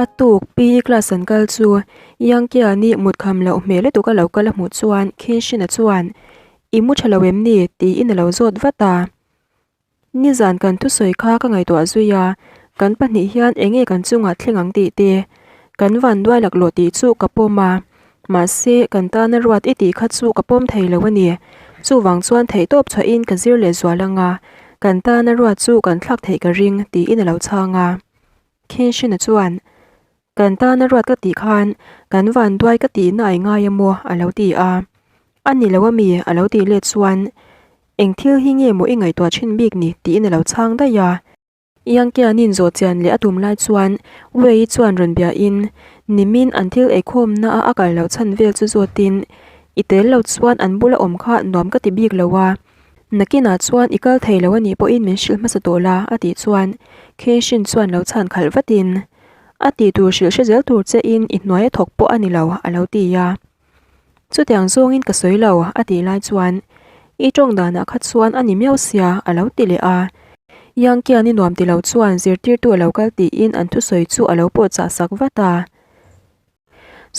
A tuk PE class an kal chu Yangkiani mut kham loh hmel lutuk a lo kal a hmuh chuan Khinshina chuan, I mu tha lo em ni? tiin a lo zawt vat a. Nizan kan thusawi kha ka ngaihtuah zui a, kan pahnih hian eng nge kan chungah thleng ang tih te, kan vanduai laklawh tih chu ka pawm a, mahse kan tana ruat i tih kha chu ka pawm thei lo a ni. Chuvang chuan theihtawp chhuahin ka zir leh zual ang a, kan tana ruat chu kan thlak theih ka ring tiin a lo chhang a. Khinshina chuan, Kan tana ruat ka tih khan kan vanduai ka tihna ai ngai a maw? a lo ti a. A ni lo ami? a lo tih let chuan, Eng thil hi nge maw i ngaihtuah thin bik ni? tiin a lo chhang daih a. Yangkianin zawh chian leh a tum lai chuan Wei chuan rawn biahin nimin an thil eikhawmna a a kal loh chhan vel chu zawtin, I tel lo chuan an bula awm kha nuam ka ti bik lo a. Nakinah chuan i kal thei lo a nih pawhin min hrilh hmasa tawh la, a tih chuan Kenshin chuan lo chhan khalh vatin, A tih tur hrilh hre zel tur che in i hnuai a thawk pawh a ni lo, a lo ti a. Chutiang zawngin ka sawi lo, a tih lai chuan I tawng danah kha chuan a ni miau sia, a lo ti leh a. Yangkian i nuam ti lo chuan zirtirtu a lo kal tiin an thusawi chu a lo pawh chah sak vat a.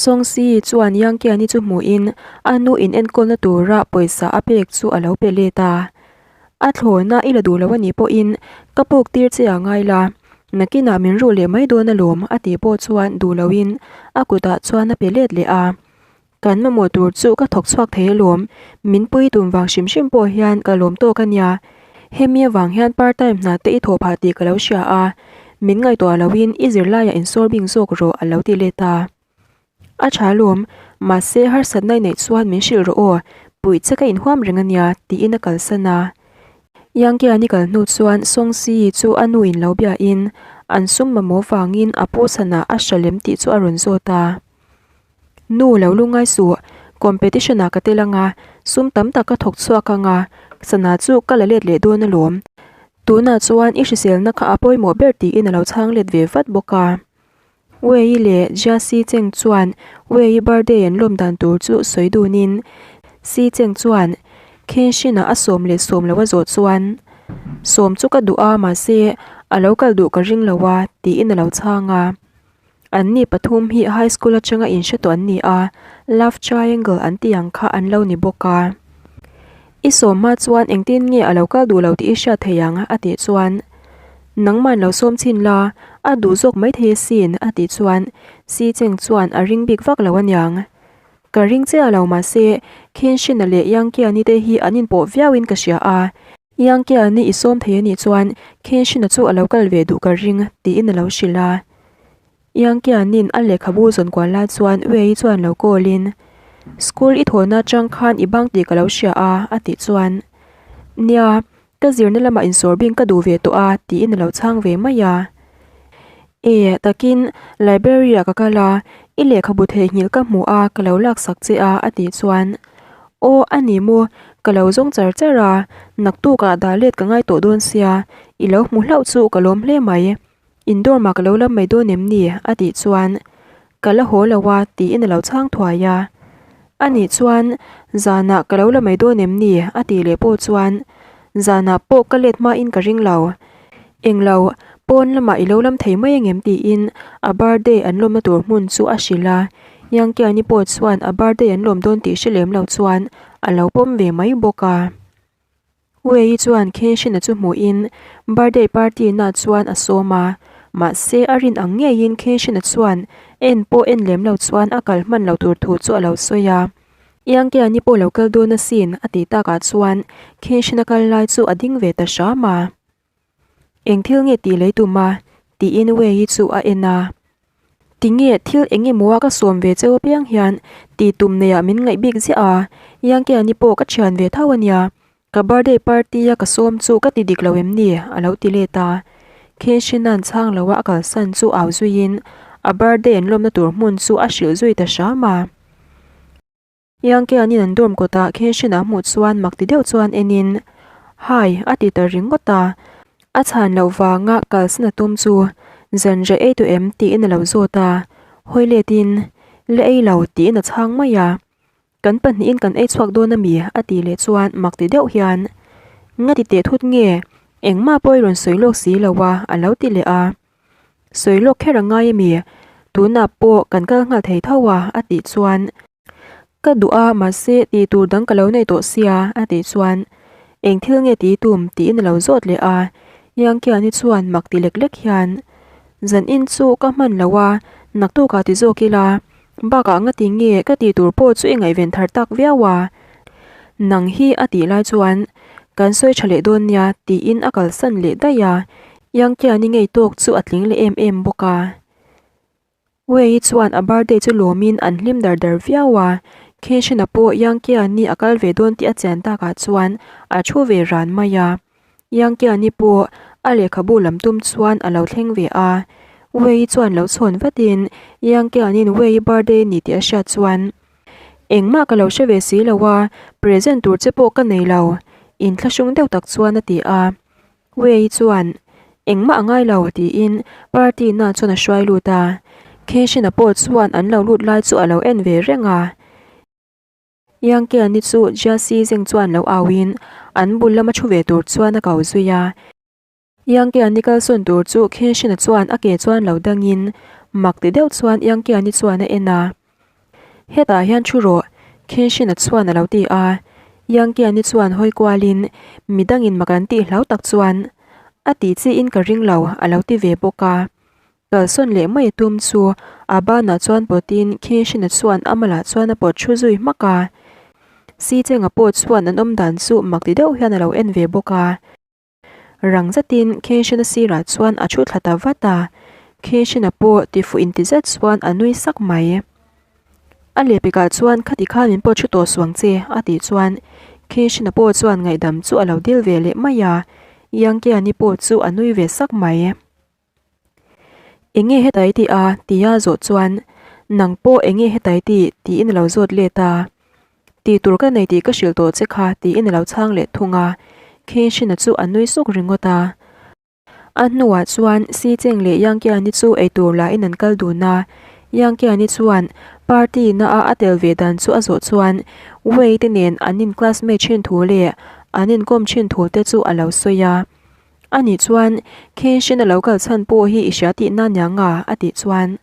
Songsi chuan Yangkiani chu hmuhin a nu inenkawlna tura pawisa a pek chu a lo pe let a. A thlawna i la duh lo a nih pawhin ka puk tir che a ngai la, nakinah min ruh leh mai dawn alawm a tih pawh chuan duh loin a kutah chuan a pe let leh a. Kan mamawh tur chu ka thawk chhuak thei alawm, min pui tum vang hrim hrim pawh hian ka lawm tawk a nia. Hemi avang hian part time hna te i thawh phah tih ka lo hria a, min ngaihtuah loin i zirlaiah insawr bing zawk rawh a lo ti let a. A tha alawm, mahse harsatna i neih chuan min hrilh rawh aw, puih che ka inhuam reng a nia tiin a kalsan a. Yangkian i kal hnu chuan Song Si chu a nu in lo biain an sum mamawh vangin a pu chhanah a hra lem tih chu a rawn zawt a. Nu lo lungngai suh, competition ah ka tel anga, sum tam tak ka thawk chhuak anga, sana chu ka la let leh dawn alawm. Tunah chuan i hriselna kha a pawimawh ber tiin a lo chhang let ve vat bawk a. Wei leh Jia Si Cheng chuan Wei birthday an lawm dan tur chu sawi dunin Si Cheng chuan Kenshin-a a sawm leh sawm lo a zawh chuan Sawm chu ka duh a mahse a lo kal duh ka ring lo a tiin a lo chhang a. Anni pathum hi high school atanga inhre tawh an ni a, love triangle an tih ang kha an lo ni bawk a. I sawm hma chuan engtin nge a lo kal duh lo tih i hriat thei ang a tih chuan Nangman lo sawm chhin la, a duh zawk mai thei asin a tih chuan Si Cheng chuan a ring bik vak lo aniang. Ka ring chiah lo mahse Khinshina leh Yangkiani te hi an inpawh viauin ka hria a. Yangkiani i sawm thei anih chuan Khinshina chu a lo kal ve duh ka ring tiin a lo hrilh a. Yangkianin a lehkhabu zawn kual lai chuan Wei chuan lo call in, School i thawhna atang khan i bang tih ka lo hria a a tih chuan, Nia, ka zirna lamah insawr bing ka duh ve tawh a tiin a lo chhang ve mai a. E, takin library ah ka kal a, i lehkhabu theihnghilh ka hmu a ka lo laksak che a a tih chuan, Aw, a ni maw, ka lo zawng char char a, naktukah dah let ka ngai tawh dawn sia, i lo hmu hlauh chu ka lawm hle mai. In dawr mah ka lo lam mai dawn em ni? a tih chuan, Ka la haw lo a, tiin a lo chhang thuai a. A nih chuan, Zanah ka lo la mai dawn em ni? a tih leh pawh chuan, Zanah pawh ka let hmain ka ring lo. Englo, pawn lamah i lo lam thei mai angem? tiin a birthday an lawmna tur hmun chu a hrilh a. Yangkiani pawh chuan a birthday an lawm dawn tih hre lem lo chuan a lo pawm ve mai bawk a. Wei chuan Kenshin-a chu hmuhin birthday party na chuan a sawm a, mahse a rin ang ngeiin Kenshin-a chuan en pawh en lem lo chuan a kal hman lo tur thu chu a lo sawi a. Yangkiani pawh lo kal dawn asin a tih takah chuan Kenshin-a kal lai chu a ding ve ta hram a. Eng thil nge tih lei tum a? tiin Wei chu a en a. Tinge thil eng emaw a ka sawm ve cheu apiang hian tih tum neiah min ngaih bik ziah a, Yangkiani pawh ka thian ve tho a nia, ka birthday party a ka sawm chu ka ti dik lo em ni? a lo ti let a. Khenshina'n chhang lo a a kalsan chu au zuiin a birthday an lawmna tur hmun chu a hrilh zui ta hram a. Yangkianin an dorm kawtah Kenshin-a hmuh chuan mak ti deuh chuan enin, Hi, a ti ta ringawt a. A chhan loh vanga kalsan a tum chu zanriah ei tawh em tiin a lo zawt a, hawi letin, La ei lo tiin a chhang mai a. Kan pahnihin kan ei chhuak dawn ami? a tih leh chuan mak ti deuh hian, Nga ti teh thut nge? Engmah pawh i rawn sawi lawk si lo a, a lo ti leh a. Sawi lawk kher a ngai ami? Tunah pawh kan kal nghal thei tho a, a tih chuan. Ka duh a, mahse tih tur dang ka lo nei tawh sia, a tih chuan. Eng thil nge tih i tum? tiin a lo zawt leh a. Yangkiani chuan mak ti lek lek hian, Zan in chu ka hman lo a, naktukah ti zawk ila, bakah nga ti nge ka tih tur pawh chu i ngaihven thar tak viau a. Nang hi a tih lai chuan, Kan sawi tha leh dawn nia, tiin a kalsan leh daih a. Yangkiani ngei tawk chu a tling leh em em bawk a. Wei chuan a birthday chu lawmin an hlim dar dar viau a, Kenshin-a pawh Yangkiani a kal ve dawn tih a chian takah chuan a thu ve ran mai a. Yangkiani pawh a lehkhabu lam tum chuan a lo thleng ve a. Wei chuan lo chhawn vatin Yangkianin Wei birthday ni tih a hriat chuan, Engmah ka lo hre ve si lo a, present tur che pawh ka nei lo, inthlahrung deuh tak chuan a ti a. Wei chuan, Engmah a ngai lo, tiin party na chuan a hruai lut a. Kenshin-a pawh chuan an lo lut lai chu a lo en ve reng a. Yangkiani chu Jia Si Zeng chuan lo auin an bul lama thu ve tur chuan a ko zui a. Yangkiani kalsawn tur chu Kenshin-a chuan a ke chuan lo dangin mak ti deuh chuan Yangkiani chuan a en a. Hetah hian thu rawh, Kenshin-a chuan a lo ti a. Yangkiani chuan hawi kualin midangin mak an tih hlau tak chuan a tih chiin ka ring lo a lo ti ve bawk a. Kalsawn leh mai a tum chu a banah chuan pawtin Kenshin-a chuan a malah chuan a pawt thu zui hmak a. Sichenga pawh chuan an awm dan chu mak ti deuh hian a lo en ve bawk a. Rang zetin Kenshin-a sirah chuan a thu thla ta vat a, Kenshin-a pawh tifuh inti zet chuan a nui sak mai. A lehpekah chuan khati khan min pawh thu tawh suang che a tih chuan Kenshin-a pawh chuan ngaihdam chu a lo dil ve leh mai a, Yangkiani pawh chu a nui ve sak mai. Enge heta i tih a? tia zawh chuan, Nang pawh enge heta i tih? tiin a lo zawt let a. Tih tur ka nei tih ka hrilh tawh che kha tiin a lo chhang leh thung a. Kenshin-a chu a nui suk ringawt a. A hnuah chuan Si Cheng leh Yang Kiani chu eitur lahin an kal dun a. Yang Kiani chuan party na a a tel ve dan chu a zawh chuan Wei te nen an in classmate thin thu leh an inkawm thin thu te chu a lo sawi a. A nih chuan, Kenshin a lo kal chhan pawh hi i hria tihna nia nga? a tih chuan,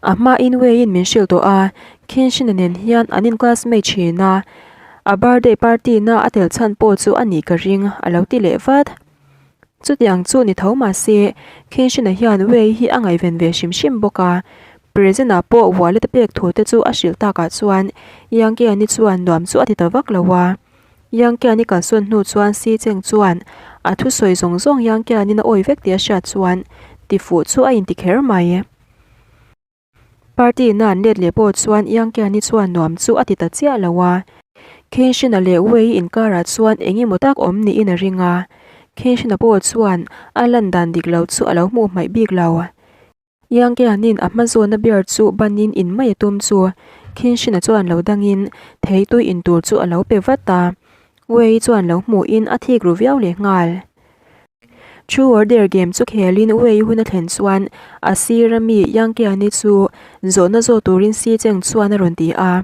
A hmain Wei-in min hrilh tawh a, Kenshin-a nen hian an in classmate thin a, a birthday party na a tel chhan pawh chu a nih ka ring, a lo ti leh vat. Chutiang chu ni tho mah se, Kenshin-a hian Wei hi a ngaihven ve hrim hrim bawk a, present-ah pawh wallet a pek thu te chu a hrilh takah chuan Yangkiani chuan nuam chu a ti ta vak lo a. Yangkiani kalsawn hnu chuan Si Cheng chuan a thusawi zawng zawng Yangkianin a awi vek tih a hriat chuan tifuh chu a inti kher mai. Party na an let leh pawh chuan Yangkiani chuan nuam chu a ti ta chiah lo a. Khenshina leh Wei inkarah chuan eng emaw tak awm niin a ring a. Khenshina pawh chuan a lan dan dik lo chu a lo hmuh hmaih bik lo. Yangkianin a hma zawna beer chu banin in mai a tum chu Khinshina chuan lo dangin thei tui in tur chu a lo pe vat a. Wei chuan lo hmuhin a thik ru viau leh nghal. True or Dare game chu khelin Wei hun a thlen chuan a sir ami Yangkiani chu zawhna zawh turin Si Cheng chuan a rawn ti a.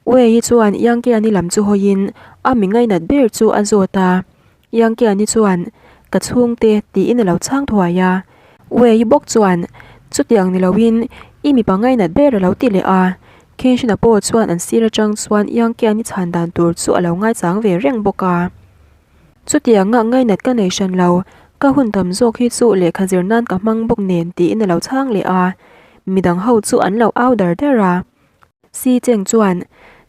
Wei chuan Yangkiani lam chu hawiin a mi ngainat ber chu a zawt a. Yangkiani chuan, Ka chhungte, tiin a lo chhang thuai a. Wei bawk chuan, Chutiang ni loin, i mipa ngainat ber a lo ti leh a. Kenshin-a pawh chuan an sir atang chuan Yangkiani chhan dan tur chu a lo ngaichang ve reng bawk a. Chutianga ngainat ka nei hran lo, ka hun tam zawk hi chu lehkha zir nan ka hmang bawk nen, tiin a lo chhang leh a. Midang ho chu an lo au dar dar a. Si Cheng chuan,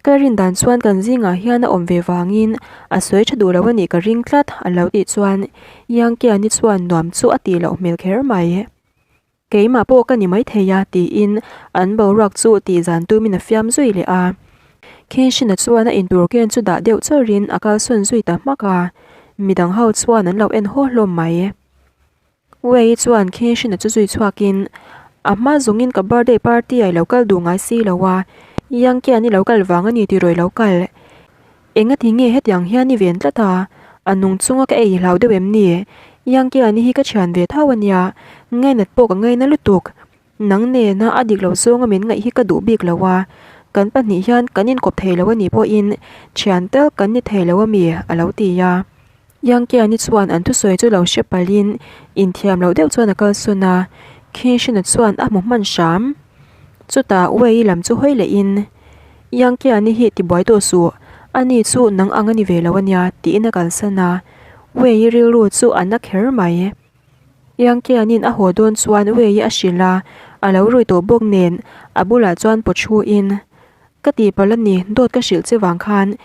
Ka rin dan chuan kan zingah hian a awm ve vangin a sawi tha duh lo a nih ka ring tlat, a lo tih chuan Yang Kiani chuan nuam chu a tih loh hmel kher mai. Keimah pawh ka ni maithei a, tiin an boruak chu tih zan tumin a fiam zui leh a. Kenshin-a chuan a intur ken chu dah deuh chawrin a kalsawn zui ta hmak a, midang ho chuan an lo en haw hlawm mai. Wei chuan Kenshin-a chu zui chhuakin, A hma zawngin ka birthday party ah i lo kal duh ngai si lo a, Yang Kian i lo kal vang a ni tiraw i lo kal? Engati nge hetiang hian i ven tlat a? A nung chunga ka ei hlau deuh em ni? Yang Kian-i hi ka thian ve thau a nia, ngainat pawh ka ngaina lutuk. Nang nena a dik lo zawnga min ngaih hi ka duh bik lo a, kan pahnih hian kan inkawp thei lo a nih pawhin thian tal kan ni thei lo a mi? a lo ti a. Yangkiani chuan an thusawi chu lo hre palhin inthiam loh deuh chuan a kalsawn a. Khinshina chuan a hmu hman hram. Chutah Wei lam chu hawi lehin, Yangkiani hi tibuai tawh suh, ani chu nang ang a ni ve lo a nia, tiin a kalsan a. Wei rilru chu a na kher mai. Yangkianin a haw dawn chuan Wei a hrilh a, a lo rui tawh bawk nen a bulah chuan paw thuin, Ka tihpalh a ni, dawt ka hrilh che vang khan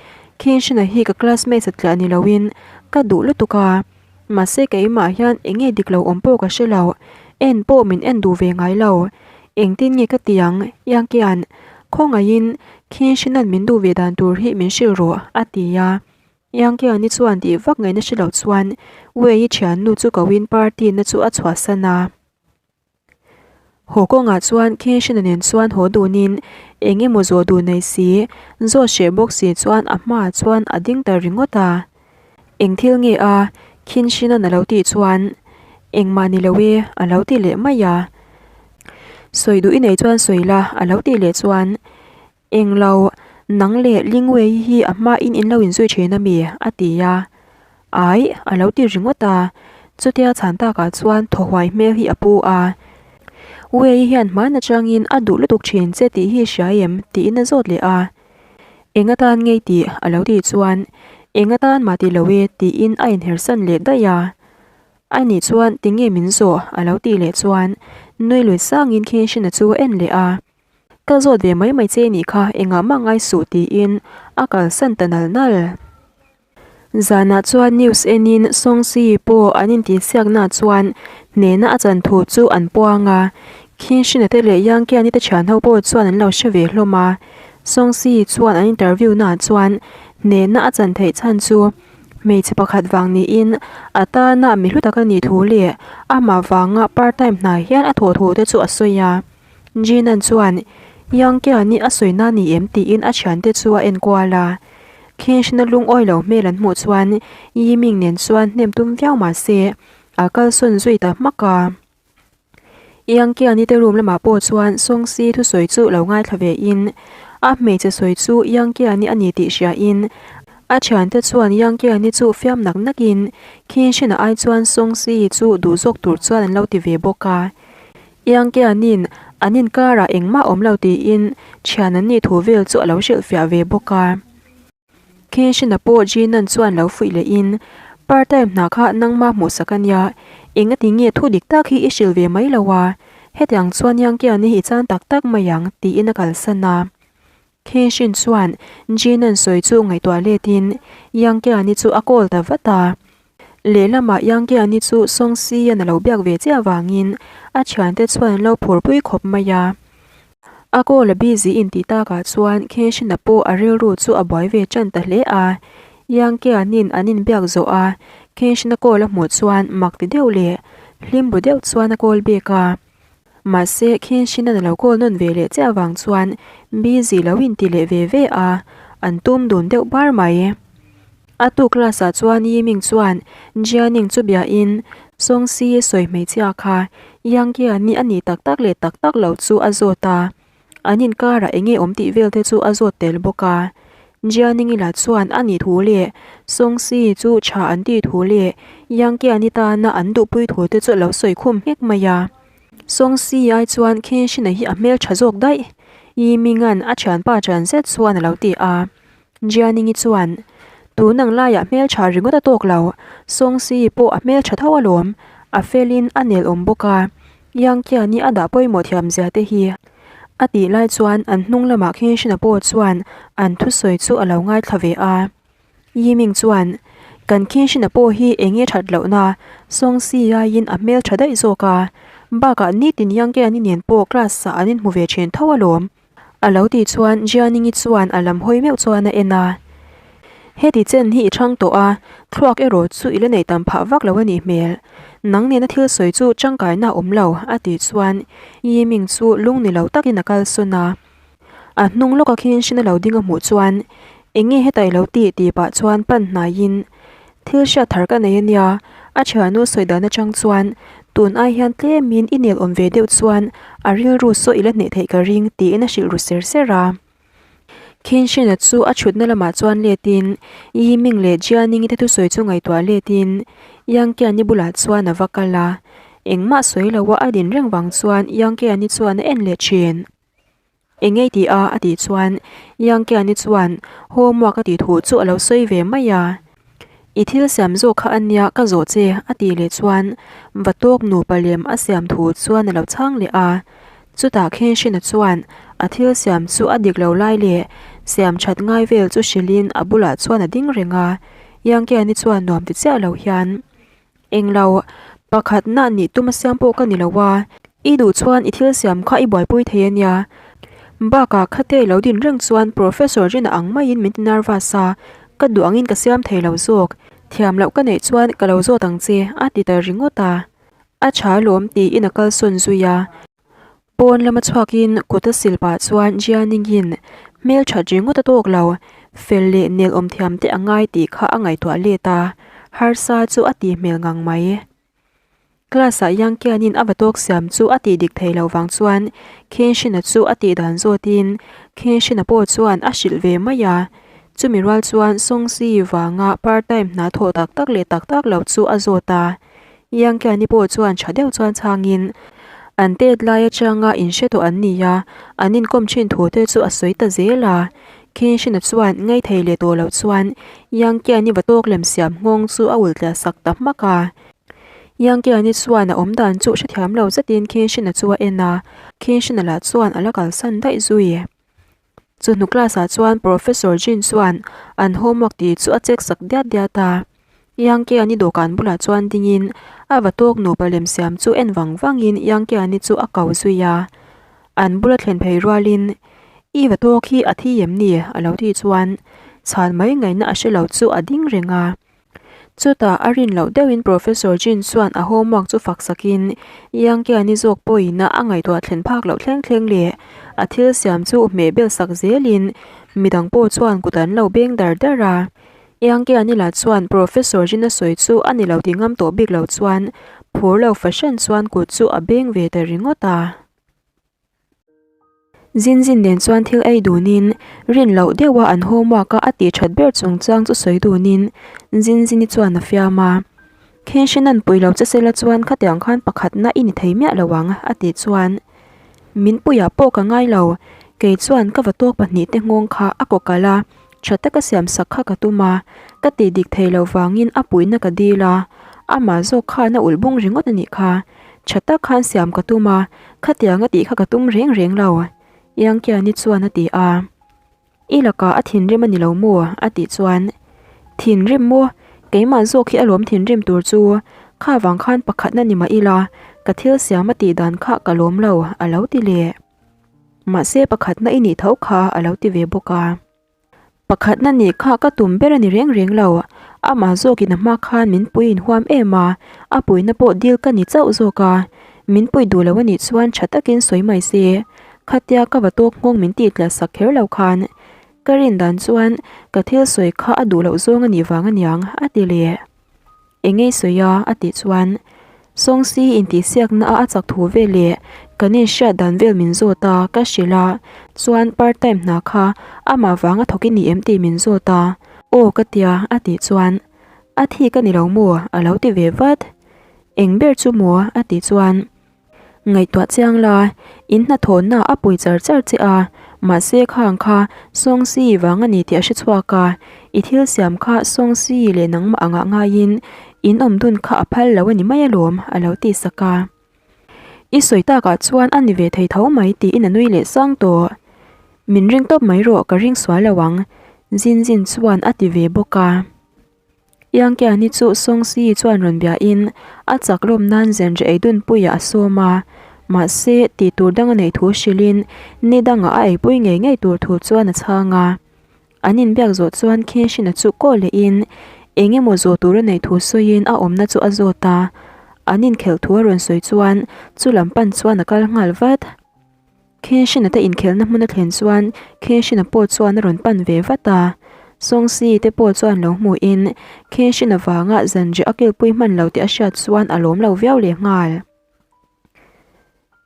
Khinshina hi ka classmate satliah ni loin ka duh lutuk a. Mahse keimah hian eng nge dik lo awm pawh ka hre lo, en pawh min en duh ve ngai lo. Engtin nge ka ti ang? Yangkian, Khawngaihin Khinshina'n min duh ve dan tur hi min hrilh rawh, a ti a. Yangkiani chuan tih vak ngaihna hre lo chuan Wei-i thiannu chu koin party na chu a chhuahsan a. Haw kawngah chuan Khinshina nen chuan haw dunin eng emaw zawh duh nei si, zawt hreh bawk si chuan a hmaah chuan a ding ta ringawt a. Eng thil nge a? Khinshina'n a lo tih chuan Engmah ni lo e a lo ti leh mai a. Sawi duh i nei chuan sawi la a lo tih leh chuan Englo, nang leh Lingwei hi a hmain in lo inzui thin a mi? a ti a. Ai, a lo ti ringawt a. Chutia chhan takah chuan thaw huai hmel hi a pu a. Wei hian hman atangin a duh lutuk thin che tih hi hria em? tiin a zawt leh a. Eng atan ngei tih? a lo tih chuan, Eng atan mah ti lo e tiin a inhersan leh daih a. A nih chuan tinge min zawh? a lo tih leh chuan nui lui sangin Khinshina chu a en leh a. Ka zawt ve mai mai che nih kha engah mah ngai suh tiin a kalsan ta nal nal. Zanah chuan news enin Songsi pawh an intihsiaknaah chuan hnehna a chan thu chu an puang a, Khinshina te leh Yangkiani te thianho pawh chuan an lo hre ve hlawm a. Songsi chuan an interview naah chuan hnehna a chan theih chhan chu hmeichhe pakhat vang niin a tana mi hlu tak a nih thu leh amah vanga part time hna hian a thawh thu te chu a sawi a. Jinan chuan Yangkiani a sawi na ni em tiin a thiante chu a en kual a. Khinshina lungawi lo hmel an hmuh chuan Yiming nen chuan hnem tum viau mah se a kalsawn zui ta hmak a. Yangkiani te room lamah pawh chuan Songsi thusawi chu lo ngaithla ve in a hmeichhe sawi chu Yangkiani a ni tih hria in a thiante chuan Yangkiani chu fiam nak nak in Khinshina ai chuan Songsi chu duh zawk tur chuan an lo ti ve bawk a. Yangkianin an inkarah engmah awm lo tiin thian an nih thu vel chu a lo hrilhfiah ve bawk a. Khinshina pawh Jinan chuan lo fuih lehin, Part time hna kha nangma hmuhsak a nia, engati nge thu dik tak hi i hrilh ve mai lo a, hetiang chuan Yangkiani hi i chan tak tak mai ang tiin a kalsan a. Khinshrin chuan Jinan sawi chu ngaihtuah letin Yangkiani chu a call ta vat a. Lehlamah Yangkiani chu Songsi-an a lo biak ve chiah avangin a thiante chuan an lo phurpui khawp mai a. A call a busy intih takah chuan Khinshrin-a pawh a rilru chu a buai ve tan ta hle a. Yangkianin an inbiak zawh a, Khinshrin-a call a hmuh chuan mak ti deuh leh hlim ru deuh chuan a call bik a. Mahse, Khinshina na lo call nawn ve leh chiah avang chuan busy lo inti leh ve ve a, an tum dun deuh bar mai. A tu class ah chuan Yiming chuan Jianing chu biain Songxi sawi hmeichhia kha Yang Qian-i a nih tak tak leh tak tak lo chu a zawt a, an inkarah eng nge awm tih vel te chu a zawt tel bawk a. Jianing-i lah chuan a nih thu leh Songxi chu tha an tih thu leh Yang Qian-i tana an duhpui thu te chu a lo sawi khum nghek mai a. Songxi ai chuan Khinshina hi a hmel tha zawk daih, Yiming-a'n a thianpa ṭan zet chuan a lo ti a. Jianing-i chuan, Tun ang laiah hmel tha ringawt a tawk lo, Songxi pawh a hmel tha tho alawm, a felin a nel awm bawk a, Yang Qian-i a dah pawimawh thiam zia te hi. A tih lai chuan an hnung lamah Khinshina pawh chuan an thusawi chu a lo ngaithla ve a. Yiming chuan, Kan Khinshina pawh hi eng nge that lohna, Songxi aiin a hmel tha daih zawk a. Bakah nitin Yangkiani nen pawh class ah an inhmu ve thin tho alawm. A lo tih chuan Jianingi chuan a lam hawi meuh chuan a en a. Heti chen hi i chhang tawh a, thluak erawh chu i la nei tam phah vak lo a nih hmel. Nang nena thil sawi chu tangkaina a awm lo, a tih chuan Yiming chu lung ni lo takin a kalsawn a. A hnung lawka khin hrin a lo ding a hmuh chuan, Eng nge heta i lo tih? tih pah chuan pan hnaiin, Thil hriat thar ka nei a nia, a thiannu sawi dan atang chuan tun ai hian tlemin i nel awm ve deuh chuan a rilru saw i la hneh theih ka ring tiin a hrilh ru ser ser a. Khin Hrin-a chu a thutna lamah chuan letin Yiming leh Jianing-i te thusawi chu ngaihtuah letin Yang Qian-i bulah chuan a va kal a. Engmah sawi loa a din reng vang chuan Yangkeani chuan a en leh thin. Eng ngei ti a? a tih chuan Yangkeani chuan homework a tih thu chu a lo sawi ve mai a. I thil siam zawk kha a nia ka zawh che a tih leh chuan va tawk nupa lem a siam thu chuan a lo chhang leh a. Chutah Khenshina chuan a thil siam chu a dik lo lai leh siam that ngai vel chu hrilhin a bulah chuan a ding reng a. Yangkeani chuan nuam ti chiah lo hian Englo, pakhatna nih tum a siam pawh ka ni lo a, i duh chuan i thil siam kha i buaipui thei a nia. Bakah khate i lo din reng chuan Professor Rina ang maiin min ti nervous a, ka duh angin ka siam thei lo zawk. Thiam loh ka neih chuan ka lo zawt ang che, a ti ta ringawt a. A tha lawm tiin a kalsawn zui a. Pawn lama chhuakin kut a sil pah chuan Jianingin hmel that ringawt a tawk lo, fel leh nel awm thiam te a ngai tih kha a ngaihtuah let a, harsa chu a tih hmel ngang mai. Class ah Yangkianin a va tawk siam chu a tih dik thei lo vang chuan Khenshina chu a tih dan zawtin Khenshina pawh chuan a hrilh ve mai a, chumi rual chuan Songsi vanga part time hna thawh tak tak leh tak tak lo chu a zawt a. Yangkiani pawh chuan tha deuh chuan chhangin, An tet lai atanga inhre tawh an ni a, an inkawm thin thu te chu a sawi ta zel a. Khenshina chuan ngaithei leh tawh loh chuan Yangkiani va tawk lem siam nghawng chu a ulh tliah sak ta hmak a. Yangkiani chuan a awm dan chu hrethiam lo zetin Khenshina chu a en a, Khenshina lah chuan a la kalsan daih zui. Chawhnu class ah chuan Professor Jin chuan an homework tih chu a check sak diat diat a. Yangkiani dawhkan bulah chuan dingin a va tawk nupa lem siam chu en vang vangin Yangkiani chu a kau zui a. An bula thlen phei rualin, I va tawk hi a thi em ni? a lo tih chuan chhan mai ngaihna a hre lo chu a ding reng a. Chutah a rin loh deuhin Professor Jin chuan a homework chu fak sakin Yangkiani zawk pawhin a ngaihtuah thlen phak loh thleng thleng leh a thil siam chu hmeh bel sak zelin midang pawh chuan kut an lo beng dar dar a. Yangkiani lah chuan Professor Jin a sawi chu a ni lo ti ngam tawh bik lo chuan phur lo fahran chuan kut chu a beng ve ta ringawt a. Zin zin nen chuan thil ei dunin, rin loh deuha an homework a a tih that ber chungchang chu sawi dunin Zin zini chuan a fiam a. Khenhrin an pui lo che sela chuan khatiang khan pakhatna i ni thei miah lo ang a tih chuan Min puiah pawh ka ngai lo, kei chuan ka va tawk pahnihte nghawng kha a kaw kalh a, tha taka siam sak kha ka tum a, ka tih dik thei lo vangin a puihna ka dil a, amah zawk khan a ulh bung ringawt a nih kha. Tha tak khan siam ka tum a, khatiang a tih kha ka tum reng reng lo, Yangkiani chuan a ti a. I lakah a thinrim a ni lo maw? a tih chuan, Thinrim maw? Keimah zawk hi alawm thinrim tur chu, kha vang khan pakhatna ni mah ila, ka thil siam a tih dan kha ka lawm lo, a lo ti leh. Mahse pakhatna i nih tho kha, a lo ti ve bawk a. Pakhatna nih kha ka tum ber a ni reng reng lo, amah zawkin a hma khan min pui inhuam em a, a puihna pawh dil ka ni chauh zawk a, min puih duh lo a nih chuan tha takin sawi mai se, khatia ka va tawk nghawng min tih tla sak kher lo khan ka rin dan chuan ka thil sawi kha a duh loh zawng a nih vang a niang a ti leh. Eng ei sawi a? a tih chuan Sawngsi intihsiakna a a chak thu vel leh kan inhriat dan vel min zawt a, ka hrilh a, chuan part time hna kha amah vang a thawk i ni em tih min zawt a, aw ka tia a tih chuan A thi ka ni lo maw? a lo ti ve vat. Eng ber chu maw? a tih chuan Ngaihtuah chiang la, in hnathawhna a pui char char che a, mahse khang kha Sawngsi vang a ni tih a hre chhuak a, i thil siam kha Sawngsi leh nangmah angah ngaiin in awm dun kha a phal lo a ni mai alawm, a lo ti sak a. I sawi takah chuan a ni ve thei tho mai tiin a nui leh sang tawh. Min ring tawp mai rawh ka ring sual lo ang, Zin Zin chuan a ti ve bawk a. Yangkiani chu Songsi chuan rawn biain a chak lawm nan zenre ei dunpuiah a sawm a, mahse tih tur dang a neih thu hrilhin ni dangah a eipui ngei ngei tur thu chuan a chhang a. An inbiak zawh chuan Khenshina chu kaw lehin eng emaw zawh tur a neih thu sawiin a awmna chu a zawt a, an inkhelh thu a rawn sawi chuan chu lam pan chuan a kal nghal vat. Khenshina te inkhelhna hmun a thlen chuan Khenshina pawh chuan a rawn pan ve vat a. Songsi te pawh chuan lo hmuhin Khenshina vanga zanriah a kilpui hman lo tih a hriat chuan a lawm lo viau leh nghal.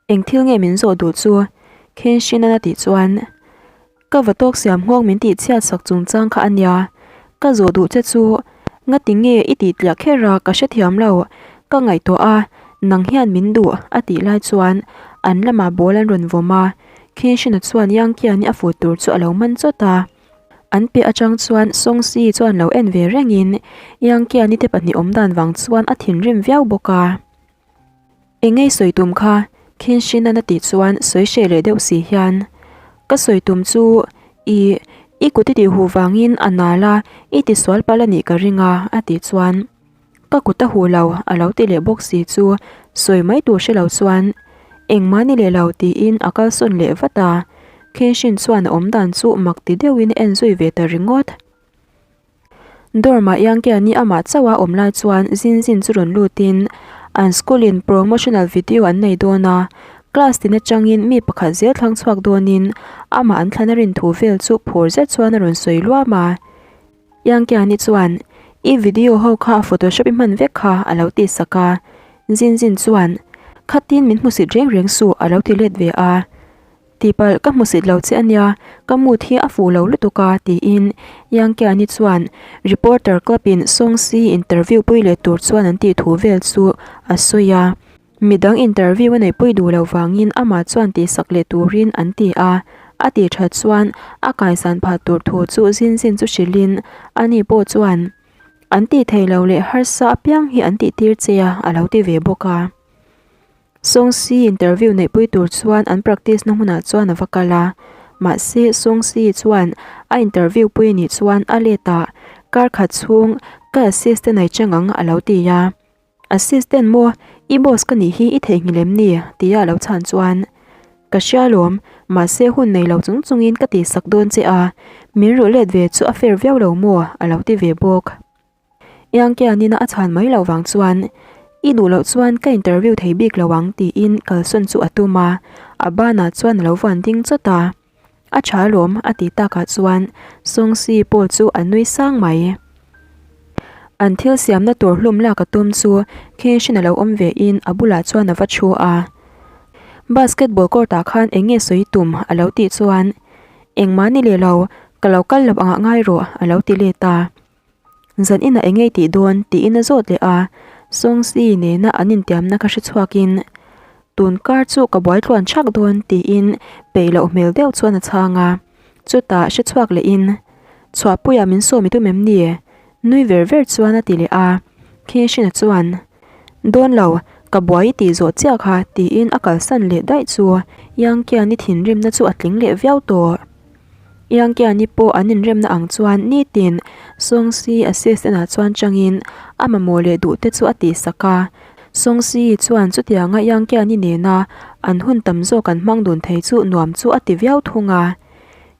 Eng thil nge min zawh duh chu? Khenshina'n a tih chuan Ka va tawk siam nghawng min tih chhiat sak chungchang kha a nia. Ka zawh duh che chu ngati nge i tih tliah kher a ka hrethiam lo. Ka ngaihtuah a. Nang hian min duh, a tih lai chuan an lamah ball an rawn vawm a, Khinshina chuan Yang Kiani a fut tur chu a lo man chawt a. An piah atang chuan Song Si chuan lo en ve rengin Yang Kiani te pahnih awm dan vang chuan a thinrim viau bawk a. Engei sawi tum kha? Khinshina'n a tih chuan sawi hreh leh deuh si hian, Ka sawi tum chu i, i kut i tih huh vangin a nal a, i tisual palh a nih ka ring a, a tih chuan. Ka kut a huh lo, a lo ti leh bawk si chu sawi mai tur hre lo chuan engmah ni leh lo tiin a kalsawn leh vat a, Kenshin chuan a awm dan chu mak ti deuhin a en zui ve ta ringawt. Dorm-ah Yangkiani amah chauh a awm lai chuan Zin Zin chu rawn lutin an school-in promotional video an nei dawn a, class tin atangin mi pakhat zel thlang chhuak dawnin amah an thlan a rin thu vel chu phur zet chuan a rawn sawi luam a. Yangkiani chuan, I video ho kha photoshop i hman vek kha, a lo ti sak a. Zin Zin chuan, Khatin min hmusit reng reng suh, a lo ti let ve a. Tihpalh ka hmusit lo che ania, ka mood hi a fuh lo lutuk a, tiin Yangkiani chuan reporter club in Song Si interview pui leh tur chuan an tih thu vel chu a sawi a. Midang interview a neihpui duh loh vangin amah chuan tihsak leh turin an ti a, a tih that chuan a kaisan phah tur thu chu zin zin chu hrilhin ani pawh chuan an tih theih loh leh harsa apiang hi an tih tir che a, a lo ti ve bawk a. Song Si interview neihpui tur chuan an practice na hmunah chuan a va kal a, mahse Song Si chuan a interview pui nih chuan a let ah kar khat chhung ka assistant ai chang ang a lo ti a. Assistant maw, i boss ka nih hi i theihnghilh em ni? tia a lo chhan chuan, Ka hria alawm, mahse hun nei lo chung chungin ka tihsak dawn che a, min ruh let ve chu a fair viau lo maw? a lo ti ve bawk. Iangkianina a chhan mai loh vang chuan, I duh loh chuan ka interview thei bik lo ang tiin kalsawn chu a tum a, a banah chuan a lo vuan ding chawt a. A tha alawm a ti takah chuan Song Si pawh chu a nui sang mai. An thil siamna tur hlum lak a tum chu Kenshin a lo awm ve in a bulah chuan a va thu a. Basketball court ah khan eng nge sawi tum a lo tih chuan Engmah ni leh lo, ka lo kal lo angah ngai rawh a lo ti let a. Zan inah eng nge tih dawn tiin a zawt leh a, Song Si nena an intiamna kha hre chhuakin tun kar chu ka buai tluan chak dawn tiin peih loh hmel deuh chuan a chhang a, chutah hre chhuak lehin Chhuahpuia min sawm i tum em ni? nui ver ver chuan a ti leh a, Khinshina chuan Dawn lo, ka buai i tih zawh chiah kha tiin a kalsan leh daih chu Yangkiani thinrimna chu a tling leh viau tawh. Yangkiani pawh an inremna ang chuan nitin Song Si assistant ah chuan changin a mamawh leh duh te chu a tihsak a. Song Si chuan chutianga Yangkiani nena an hun tam zawk an hmang dun thei chu nuam chu a ti viau thung a.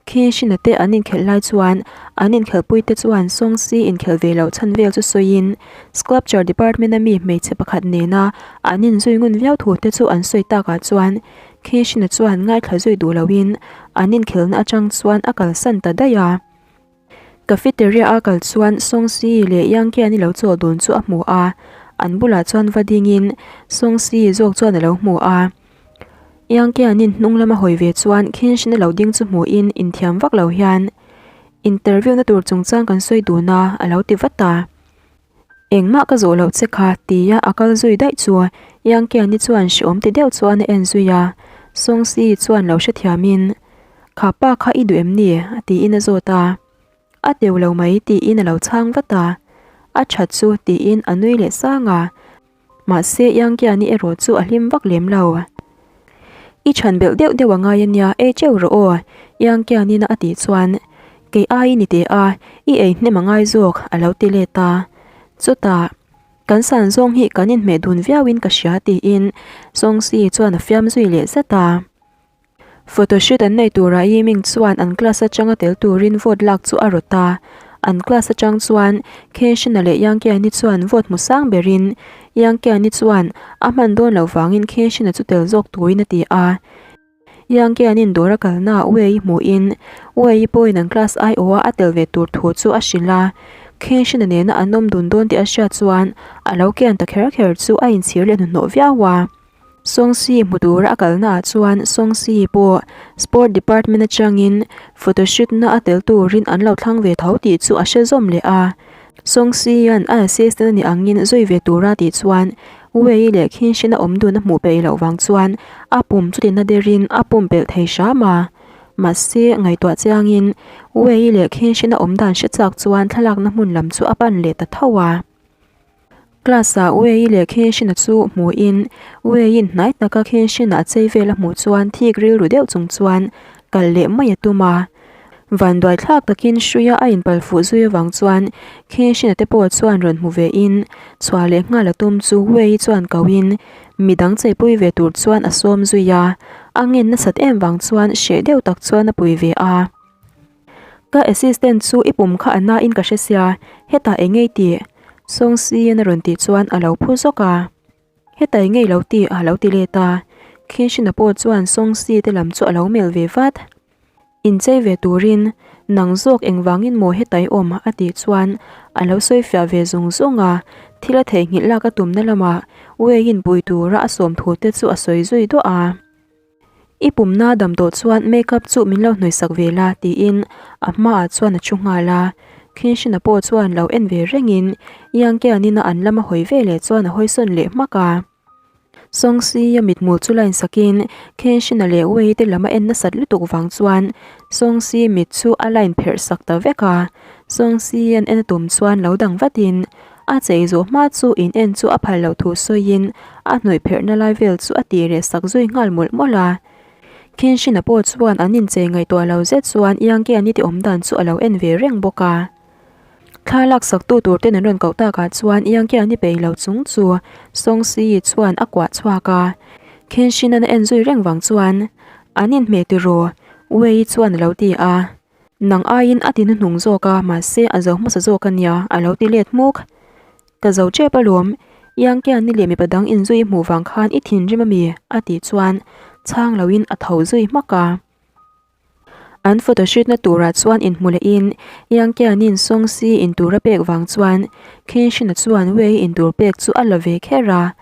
Khinshina te an inkhelh lai chuan an inkhelhpui te chuan Song Si inkhelh ve loh chhan vel chu sawiin Sculpture department a mi hmeichhe pakhat nena an inzui ngun viau thu te chu an sawi takah chuan Khinshina chuan ngaithla zui duh loin an inkhelhna atang chuan a kalsan ta daih a. Cafeteria a kal chuan Song Si leh Yang Kian-i lo chawl dun chu a hmu a, an bulah chuan va dingin Song Si zawk chuan a lo hmu a. Yang Kian-in hnung lama hawi ve chuan Khinshina lo ding chu hmuhin inthiam vak lo hian Interview na tur chungchang kan sawi dun a, a lo ti vat a. Engmah ka zawh loh che kha tia a kal zui daih chu Yangkiani chuan hreawm ti deuh chuan a en zui a, Song Si chuan lo hrethiamin Kha pa kha i duh em ni? a tiin a zawt a, A teu lo mai tiin a lo chhang vat a, A that chu tiin a nui leh sang a. Mahse Yangkiani erawh chu a hlim vak lem lo. I chhan belh deuh deuh a ngai a nia, ei teuh rawh aw, Yangkianina a tih chuan, Kei ai ni teh a, i ei hnem a ngai zawk, a lo ti let a. Chutah, Kan san zawng hi kan inhmeh dun viauin ka hria tiin Songsi chuan a fiam zui leh zat a. Photoshoot an nei turah Yiming chuan an class atanga tel turin vote lak chu a rawt a. An class atang chuan Khenshina leh Yangkiani chuan vote hmu sang berin Yangkiani chuan a hman dawn loh vangin Khenshina chu tel zawk turin a ti a. Yangkianin dawr a kalnaah Wei hmuhin Wei pawhin an class aiawha a tel ve tur thu chu a hrilh a. Khenshina nena an awm dun dawn tih a hriat chuan a lo kian ta kher kher chu a inchhir leh hnuhnawh viau a. Songsi hmu tura a kalnaah chuan Songsi pawh Sport Department atangin photoshoot na a tel turin an lo thlang ve tho tih chu a hre zawm leh a. Songsi-a'n a assistant a nih angin zui ve tura tih chuan Wei leh Khin Shin a awm dun a hmuh peih loh vang chuan a pum chuti na derin a pumpelh thei hram a. Mahse, ngaihtuah chiangin Wei leh Khin Shin a awm dan hre chak chuan thlalakna hmun lam chu a pan leh ta tho a. Class-ah Wei leh Khin Shin-a chu hmuhin Wei-in hnai taka Khin Shin-a a chei vel a hmuh chuan thik rilru deuh chung chuan kal leh mai a tum a. Vanduai thlak takin hruia a inpal fuh zui avang chuan Khin Shin-a te pawh chuan rawn hmu vein chhuah leh nghal a tum chu Wei chuan kohin midang cheipui ve tur chuan a sawm zui a, a ngen nasat em vang chuan hreh deuh tak chuan a pui ve a. Ka assistant chu i pum kha a nain ka hre sia, hetah eng ngei tih? Song Sian a rawn tih chuan a lo phu zawk a. Heta eng ngei lo tih a lo ti let a. Khin Shina pawh chuan Song Si te lam chu a lo melh ve vat. Inchei ve turin nang zawk engvangin maw heta i awm a tih chuan a lo sawi fiah ve zung zung a. Thil a theihnghilh lak a tumna lamah Wei-in pui tura a sawm thu te chu a sawi zui duah a. I pumna dam tawh chuan makeup chu min lo hnawihsak ve la tiin a hmaah chuan a thu nghal a. Khin Shina pawh chuan lo en ve rengin Yang Kian-in a an lama hawi ve leh chuan a hawi sawn leh hmak a. Song Si-a mithmul chu line sakin Khin Shina leh Wei te lam a en nasat lutuk vang chuan Song Si mit chu a line pherh sak ta vek a. Song Si-an en a tum chuan lo dang vatin A chei zawh hma chu in en chu a phal loh thu sawiin a hnawih pherhna lai vel chu a tih reh sak zui nghal mawlh mawlh a. Khin Shina pawh chuan an inchei ngaihtuah lo zet chuan Yang Kiani ti awm dan chu a lo en ve reng bawk a. Thla lak sak tu tur ten an rawn koh takah chuan Yang Kiani peih lo chung chu Song Si chuan a kuah chhuak a. Khin Shina'n a en zui reng vang chuan an inhmeh tiraw Wei chuan a lo ti a. Nang aiin a ti hnuhnung zawk a, mahse a zo hmasa zawk a nia, a lo ti let hmuk. Ka zo tep alawm, Iangkiani leh mipa dang inzui hmuh vang khan i thinrim ami? a tih chuan chhang loin a tho zui hmak a. An photo shoot na turah chuan inhmu lehin Iangkianin Songsi intur a pek vang chuan Khin Shina chuan Wei intur pek chu a la ve kher a.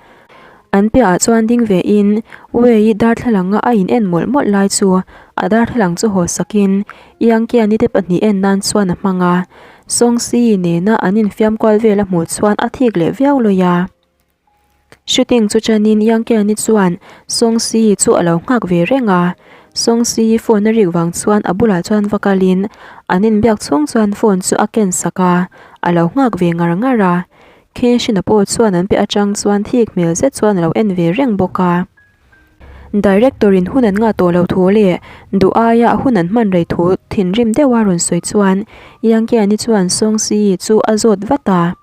An piahah chuan ding ve in Wei darthlalang a a in en mawlh mawlh lai chu a darthlalang chu haw sak in Yang Kiani te pahnih en nan chuan a hmang a, Song Si nena an infiam kual vel a hmuh chuan a thik leh viau lawi a. Shooting chu chan in Yang Kiani chuan Song Si chu a lo nghak ve reng a, Song Si phone a rik vang chuan a bulah chuan va kal in an inbiak chhung chuan phone chu a ken sak a, a lo nghak ve ngar ngar a. Khin Shina pawh chuan an piah atang chuan thik hmel zet chuan a lo en ve reng bawk a. Director in hun an ngah tawh lo thu leh duh aia hun an hman rei thu thinrim deuha rawn sawi chuan Yang Kiani chuan Song Si chu a zawt vat a.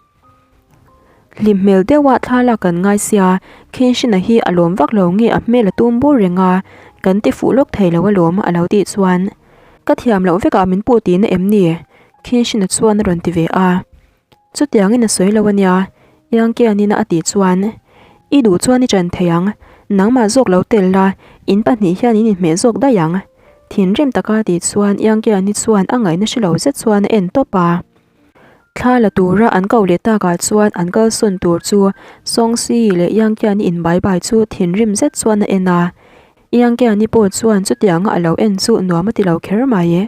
Hlim hmel deuha thla lak kan ngai sia, Khin Shina hi a lawm vak lo nge a hmel a tum bur reng a, kan ti fuh lawk thei lo alawm a lo tih chuan ka thiam loh vekah min puh tihna em ni? Khin Shina chuan a rawn ti ve a. Chutiangin a sawi lo a nia, Yang Kianina a tih chuan, I duh chuan i ṭan thei ang, nangmah zawk lo tel la, in pahnih hian in inhmeh zawk daih ang. Thinrim taka a tih chuan Yang Kiani chuan a ngaihna hre lo zet chuan a en tawp a. Thla la tura an koh leh takah chuan an kalsawn tur chu Song Si leh Yang Kiani inbai bai chu thinrim zet chuan a en a. Yang Kiani pawh chuan chutianga a lo en chu nuam a ti lo kher mai.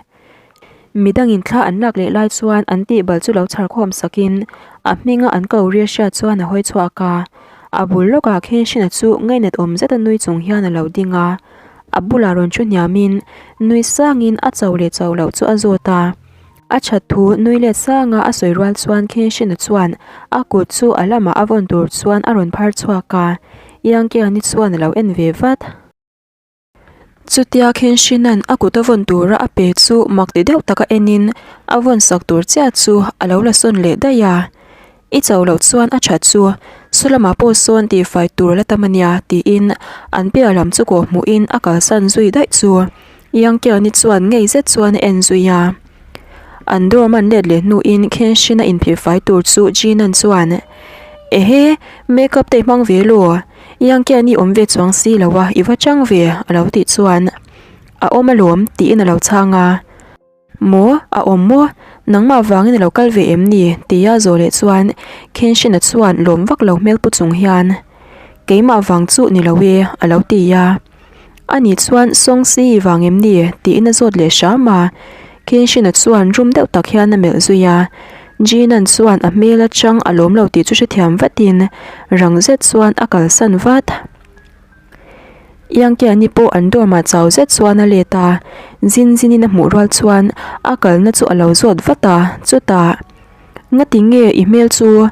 Midangin thla an lak leh lai chuan an tihbal chu lo chhar khawm sakin a hminga an ko ria hriat chuan a hawi chhuak a. A bul lawkah Khin Shina chu ngainat awm zeta nui chung hian a lo ding a. A bulah rawn thu hniamin nui sangin a cho leh cho loh chu a zawt a. A that thu nui let sanga a sawi rual chuan Khin Shina chuan a kut chu a lamah a vawn tur chuan a rawn phar chhuak a. Yang Kiani chuan a lo en ve vat. Chutia Khin Shinan a kut a vawn tura a pe chu mak ti deuh taka enin a vawn sak tur chiah chu a lo la sawn leh daih a. I cho loh chuan a that chu saw lamah pawh sawn tihfai tur a la tam a nia tiin an piah lam chu kawh hmuhin a kalsan zui daih chu Yang Kiani chuan ngei zet chuan a en zui a. An dorm an let leh hnuin Khin Shin a inphihfai tur chu Jinan chuan, Ehe, makeup te i hmang ve law? Yang Kian i awm ve chuang si lo a, i va chang ve, a lo tih chuan, A awm alawm, tiin a lo chhang a. Maw, a awm maw? Nangmah vangin a lo kal ve em ni? tia zawh leh chuan Khin Shin-a chuan lawm vak lo hmel pu chung hian, Keimah vang chu ni lo e, a lo ti a. Ani chuan Song Si vang em ni? tiin a zawt leh hram a. Khin Shina chuan rum deuh tak hian a melh zui a. Jinan chuan a hmel atang a lawm lo tih chu hrethiam vatin rang zet chuan a kalsan vat. Yangkiani pawh an dorm ah chau zet chuan a let a, zin zinin a hmuh rual chuan a kalna chu a lo zawt vat a, chutah Ngati nge i hmel chu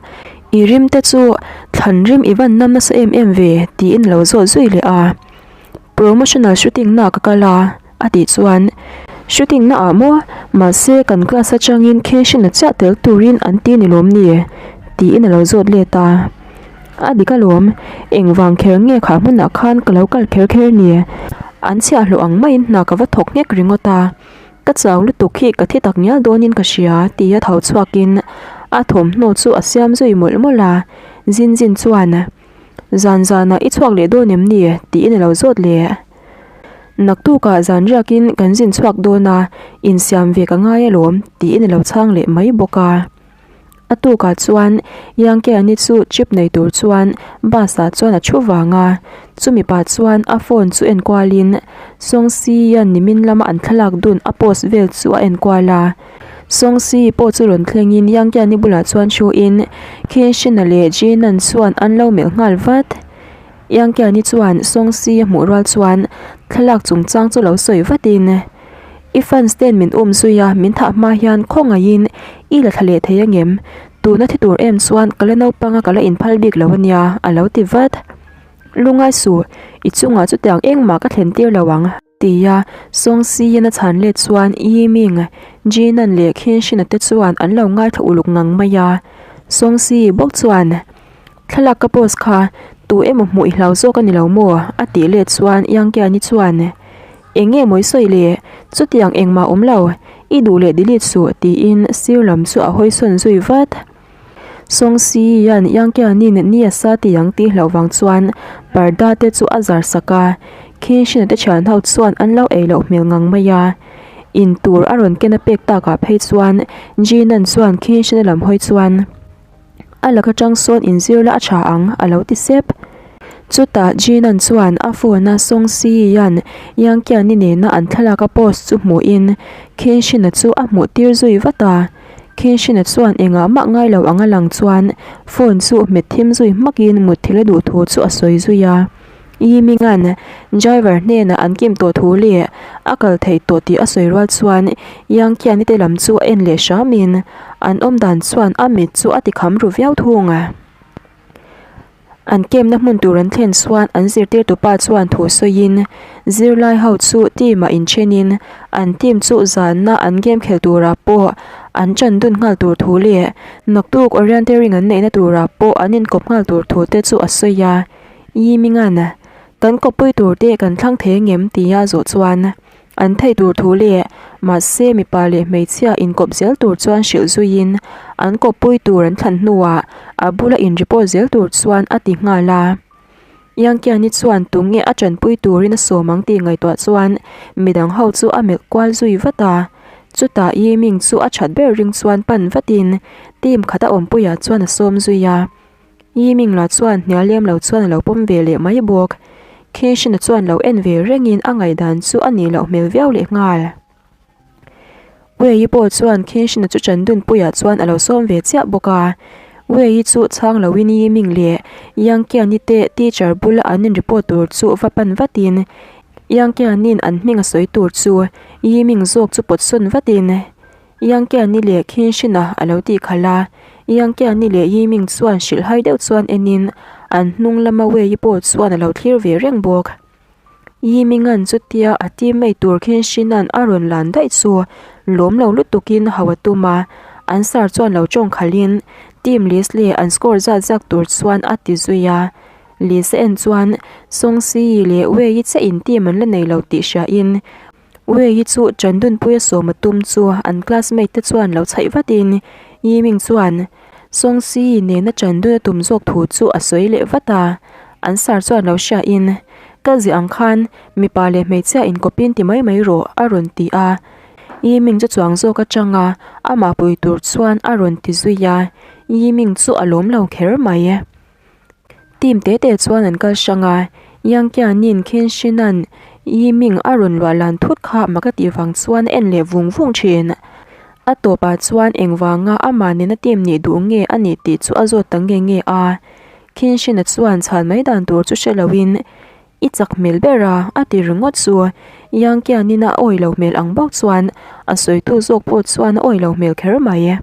i rim te chu thlan rim i van nam nasa em em ve tiin a lo zawt zui leh a. Promotional shooting na ka kal a, a tih chuan Shooting na ah maw? Mahse kan class atangin khenhrin a chiah tel turin an ti ni lawm ni? tiin a lo zawt let a. A dik alawm, engvang kher nge kha hmunah khan ka lo kal kher kher ni? An chhiahhlawh ang maiin hna ka va thawk nghek ringawt a, ka chau lutuk hi ka thi tak ngial dawnin ka hria tia tho chhuakin a thawmhnaw chu a siam zui mawlh mawlh a, Zin Zin chuan Zan zanah i chhuak leh dawn em ni? tiin a lo zawt leh. Naktukah zan riakin kan zin chhuak dawn a, insiam ve ka ngai alawm tiin a lo chhang leh mai bawk a. A tukah chuan Yangkeani chu trip nei tur chuan bus ah chuan a thu vang a, chumi pah chuan a phone chu enkualin Songsi-a'n nimin lama an thlalak dun a post vel chu a enkual a. Songsi pawh chu rawn thlengin Yangkeani bulah chuan thuin Khinshina leh Jinan chuan an lo melh nghal vat. Yangkeani chuan Songsi a hmuh rual chuan thlalak chungchang chu lo sawi vatin, I fans ten min um zui a, min thah hma hian khawngaihin i la thla leh thei angem? Tuna thi tur em chuan ka la naupang a ka la inphal bik lo ania, a lo ti vat. Lungai suh, i chungah chutiang engmah ka thlen tir lo ang, tia Songsi-in a chhan let chuan Yiming, Jinan leh Khinshina te chuan an lo ngaithla uluk ngang mai a. Songsi bawk chuan, Thlalak ka post kha tu emaw hmuh i hlau zawk a ni lo maw? a tih let chuan Yangkiani chuan, Eng nge maw i sawi le? Chutiang engmah awm lo, i duh leh delete suh tiin sir lam chu a hawi sawn zui vat. Song Si hian Yangkianin ni a sa ti ang tih hlauh vang chuan parda te chu a zar sak a, Khinshina te thian ho chuan an lo ei loh hmel ngang mai a. In tur a rawn ken a pek takah phei chuan Jinan chuan Khinshina lam hawi chuan, A laka tang sawn inzir la a tha ang, a lo ti sep. Chutah Jinan chuan a phone a Song Si-a'n Yang Qian-i nena an thlalak a post chu hmuhin Khinshina chu a hmuh tir zui vat a. Khinshina chuan engah mah ngai lo anga lang chuan phone chu hmet thim zui hmakin mutthilh a duh thu chu a sawi zui a. Yiming-a'n driver hnenah an kim tawh thu leh a kal theih tawh tih a sawi rual chuan Yang Qian-i te lam chu a en leh hramin an awm dan chuan a mit chu a ti kham ru viau thung. An kemna hmun tur an thlen chuan an zirtirtupa chuan thu sawiin zirlai ho chu team ah inthenin an team chu zanna an game khel turah pawh an ṭan dun nghal tur thu leh naktuk orienteering an neihna turah pawh an inkawp nghal tur thu te chu a sawi a. Yiminga'n, Kan kawppui tur te kan thlang thei angem? tia zawh chuan an thei tur thu leh mahse mipa leh hmeichhia inkawp zel tur chuan hrilh zuiin an kawppui tur an thlan hnuah a bula in report zel tur chuan a ti nghal a. Yangkiani chuan tunge a tanpui turin a sawm ang tih ngaihtuah chuan midang ho chu a melh kual zui vat a. Chutah Yiming chu a that ber ring chuan pan vatin team khat a awmpuiah chuan a sawm zui a. Yiming lah chuan hnial lem lo chuan a lo pawm ve leh mai bawk. Khinshina chuan lo en ve rengin a ngaihdan chu a nih loh hmel viau leh nghal. Wei-i pawh chuan Khinshina chu Chandunpuia chuan a lo sawm ve chiah bawk a. Wei-i chu chhang loin Yiming leh Yang Qian-i te teacher bula an in report tur chu va pan vatin Yang Qian-in an hming a sawi tur chu Yiming zawk chu pawt sawn vatin Yangkiani leh Khinshina a lo tih khalh a, Yangkiani leh Yiming chuan hrilhhai deuh chuan enin an hnung lama Wei-i pawh chuan a lo thlir ve reng bawk. Yiming-a'n chutia a teammate tur Khinshina'n a rawn lan daih chu lawm lo lutukin hau a tum a, an sir chuan lo tawng khalhin team list leh an score zat zak tur chuan a ti zui a. List a en chuan Song Si-i leh Wei-i chiah in team an la nei lo tih hriain Wei hi chu Chandunpuia sawm a tum chu an classmate te chuan lo chhaih vatin Yiming chuan Song Si nena Chandun a tum zawk thu chu a sawi leh vat a, an sir chuan lo hriain Ka ziah ang khan mipa leh hmeichhia inkawpin ti mai mai rawh a rawn ti a, Yiming chu chuang zawk atanga amah pui tur chuan a rawn ti zui a, Yiming chu a lawm lo kher mai. Team te te chuan an kal hrang a, Yang Qianin Qin Shinan Yiming a rawn luah lan thut kha mak a tih vang chuan a en leh vung vung thin. A tawpah chuan engvanga amah nena team nih duh nge a nih tih chu a zawt ta nge nge a. Khinshina chuan chhan mai dan tur chu hre loin I chak hmel ber a, a ti ringawt chu. Yang Kianin a awi lo hmel ang bawk chuan a sawitu zawk pawh chuan a awi lo hmel kher mai.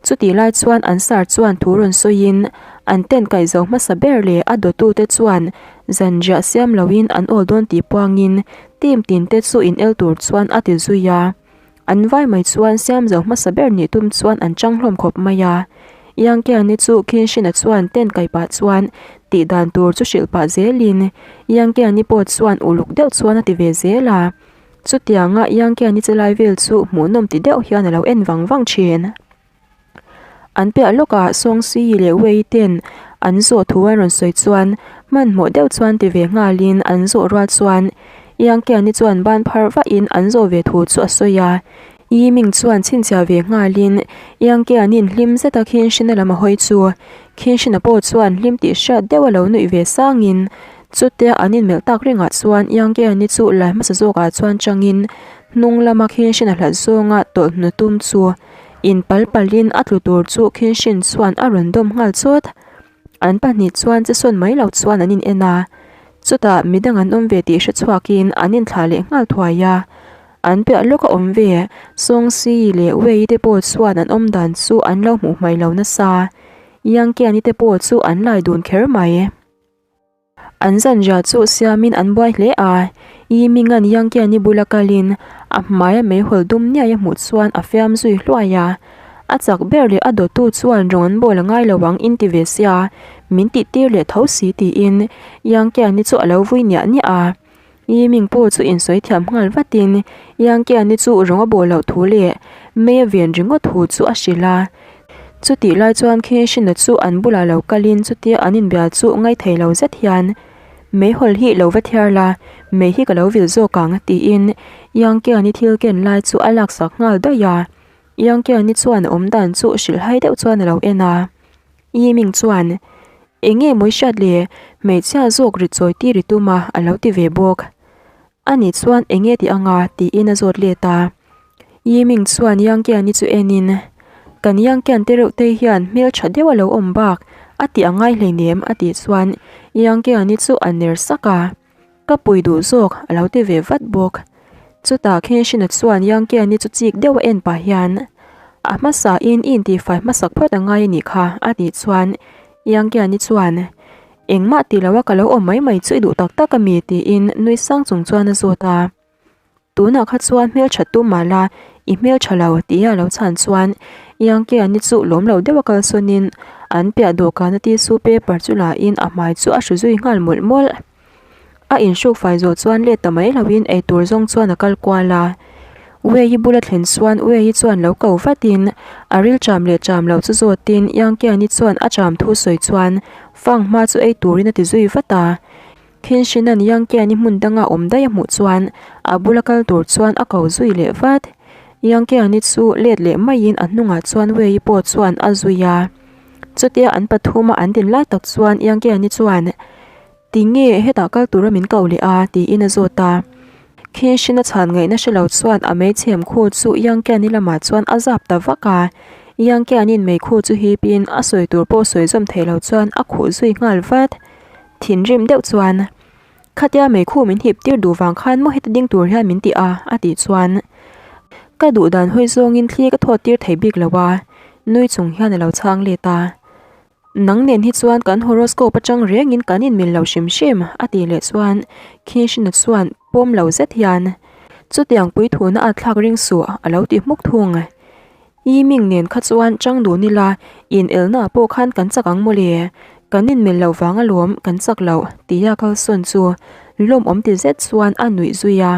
Chutih lai chuan an sar chuan thu rawn sawiin an tent kaih zo hmasa ber leh a dawtute chuan zanriah siam loin an awl dawn tih puangin team tin te chu in el tur chuan a ti zui a. An vai mai chuan siam zo hmasa ber nih tum chuan an chang hlawm khawp mai a. Yangkiani chu Khinshina chuan tent kaih pah chuan tih dan tur chu hrilh pah zelin Yangkiani pawh chuan uluk deuh chuan a ti ve zel a. Chutianga Yangkiani che lai vel chu hmuhnawm ti deuh hian a lo en vang vang thin. An piah lawkah Sawngsi leh Wei ten an zawh thu an rawn sawi chuan hmanhmawh deuh chuan ti ve nghalin an zawh rual chuan Yangkiani chuan ban phar vahin an zawh ve thu chu a sawi a. Yiming chuan chhinchhiah ve nghalin Yangkianin hlim zeta Khinshina lam a hawi chu Khinshina pawh chuan hlim tih hriat deuh a lo nuih ve sangin Chutia an inmelh tak rengah chuan Yangkiani chu lai hmasa zawkah chuan changin hnung lama Khinshina hlat zawnga tawlh hnu tum chu inpal palin a tlu tur chu Khinshin chuan a rawn dawm nghal chawt. An pahnih chuan che sawn mai lo chuan an in en a, chutah midang an awm ve tih hre chhuakin an inthlah leh nghal thuai a. An piah lawk a awm ve, Sawngsi leh Wei te pawh chuan an awm dan chu an lo hmuh hmaih lo nasa. Yangkiani te pawh chu an lai dun kher mai. An zanriah chu siamin an buai hle a, Yiminga'n Yangkiani bula kalin a hmaia meihawl dum niai a hmuh chuan a fiam zui hluai a. A chak ber leh a dawttu chuan rawng an bawl a ngai lo ang in ti ve sia, min tih tir leh tho si tiin Yangkiani chu a lo vui niah niah a. Yiming pawh chu insawi thiam nghal vatin Yangkiani chu rawng a bawh loh thu leh mei a ven ringawt thu chu a hrilh a. Chutih lai chuan Khinshina chu an bulah lo kalin chutia an inbia chu ngaithei lo zet hian, Meihawl hi lo va thiar la, mei hi ka lo vil zawk ang, tiin Yangkiani thil ken lai chu a laksak nghal daih a. Yangkiani chuan a awm dan chu hrilhhai deuh chuan a lo en a. Yiming chuan, Eng nge mawi hriat le, hmeichhia zawk ri chawi tir i tum a, a lo ti ve bawk. Ani chuan eng nge ti anga tiin a zawt let a. Yiming chuan Yangkiani chu enin, Kan Yangkian te reuh te hian hmel tha deuh a lo awm bak, a tih a ngai hleinem a tih chuan Yangkiani chu a ner sak a. Ka pui duh zawk a lo ti ve vat bawk. Chutah Khenshina chuan Yangkiani chu chik deuh a en pah hian, A hmasa in i intihfai hmasak phawt a ngai a nih kha a tih chuan Yangkiani chuan, Engmah ti lo a ka lo awm mai mai chu i duh tak tak a mi tiin nui sang chung chuan a zawt a. Tunah kha chuan hmeltha tum mah la, i hmeltha lo tih a lo chhan chuan Yangkiani chu lawm lo deuh a kalsawnin an piah dawhkana tissue paper chu la in a hmai chu a hru zui nghal mawlh mawlh. A inhruk fai zawh chuan let ta mai loin eitur zawng chuan a kal kual a. Wei-i bula thlen chuan Wei-i chuan lo ko vatin a ril cham leh cham loh chu zawtin Yangkiani chuan a cham thu sawi chuan fang hma chu ei turin a ti zui vat a. Khinshina'n Yangkiani hmun danga awm daih a hmuh chuan a bula kal tur chuan a ko zui leh vat. Yangkiani chu let leh maiin a hnungah chuan Wei-i pawh chuan a zui a. Chutia an pathuma an din lai tak chuan Yangkiani chuan Ti nge hetah kal tura min ko leh a? tiin a zawt a. Khinshina chhan ngaihna hre lo chuan a meichhem khu chu Yangkiani lamah chuan a zap ta vak a. Yangkiani'n meikhu chu hipin a sawi tur pawh sawi zawm thei lo chuan a khuh zui nghal vat. Thinrim deuh chuan, Khatia meikhu min hip tir duh vang khan maw heta ding tur hian min ti a? a tih chuan, Ka duh dan hawi zawngin thli ka thawt tir thei bik lo a, nui chung hian a lo chhang let a. Nang nen hi chuan kan horoscope atang rengin kan inmil lo hrim hrim, a tih leh chuan Khinshina chuan pawm lo zet hian, Chutiang puithuna a thlak ring suh, a lo ti hmuk thung. Yiming nen kha chuan chang dun ila, in elna pawh khan kan chak ang mawle, kan inmil loh vang alawm kan chak loh, tia kalsawn chu lawmawm ti zet chuan a nuih zui a.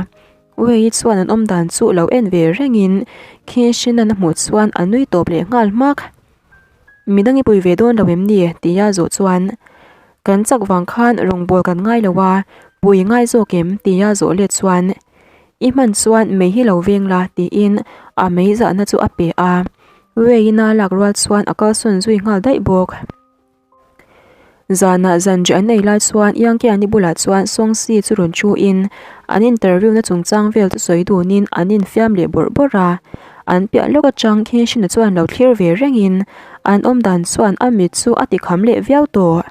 Wei chuan an awm dan chu lo en ve rengin Khinshina'n a hmuh chuan a nui tawp leh nghal hmak. Midang i pui ve dawn lo em ni? tia zawh chuan, Kan chak vang khan rawngbâwl kan ngai lo a, pui ngai zawk em? tia zawh let chuan, I hman chuan mei hi lo veng la, tiin a mei zahna chu a pe a. Wei-ina lak rual chuan a kalsawn zui nghal daih bawk. Zanah zanriah an ei lai chuan Yangkiani bulah chuan Songsi chu rawn thu in an interview na chungchang vel chu sawi dunin an infiam leh bawrh bawrh a. An piah lawk atang Khinshina chuan lo thlir ve rengin an awm dan chuan a mit chu a ti kham leh viau tawh.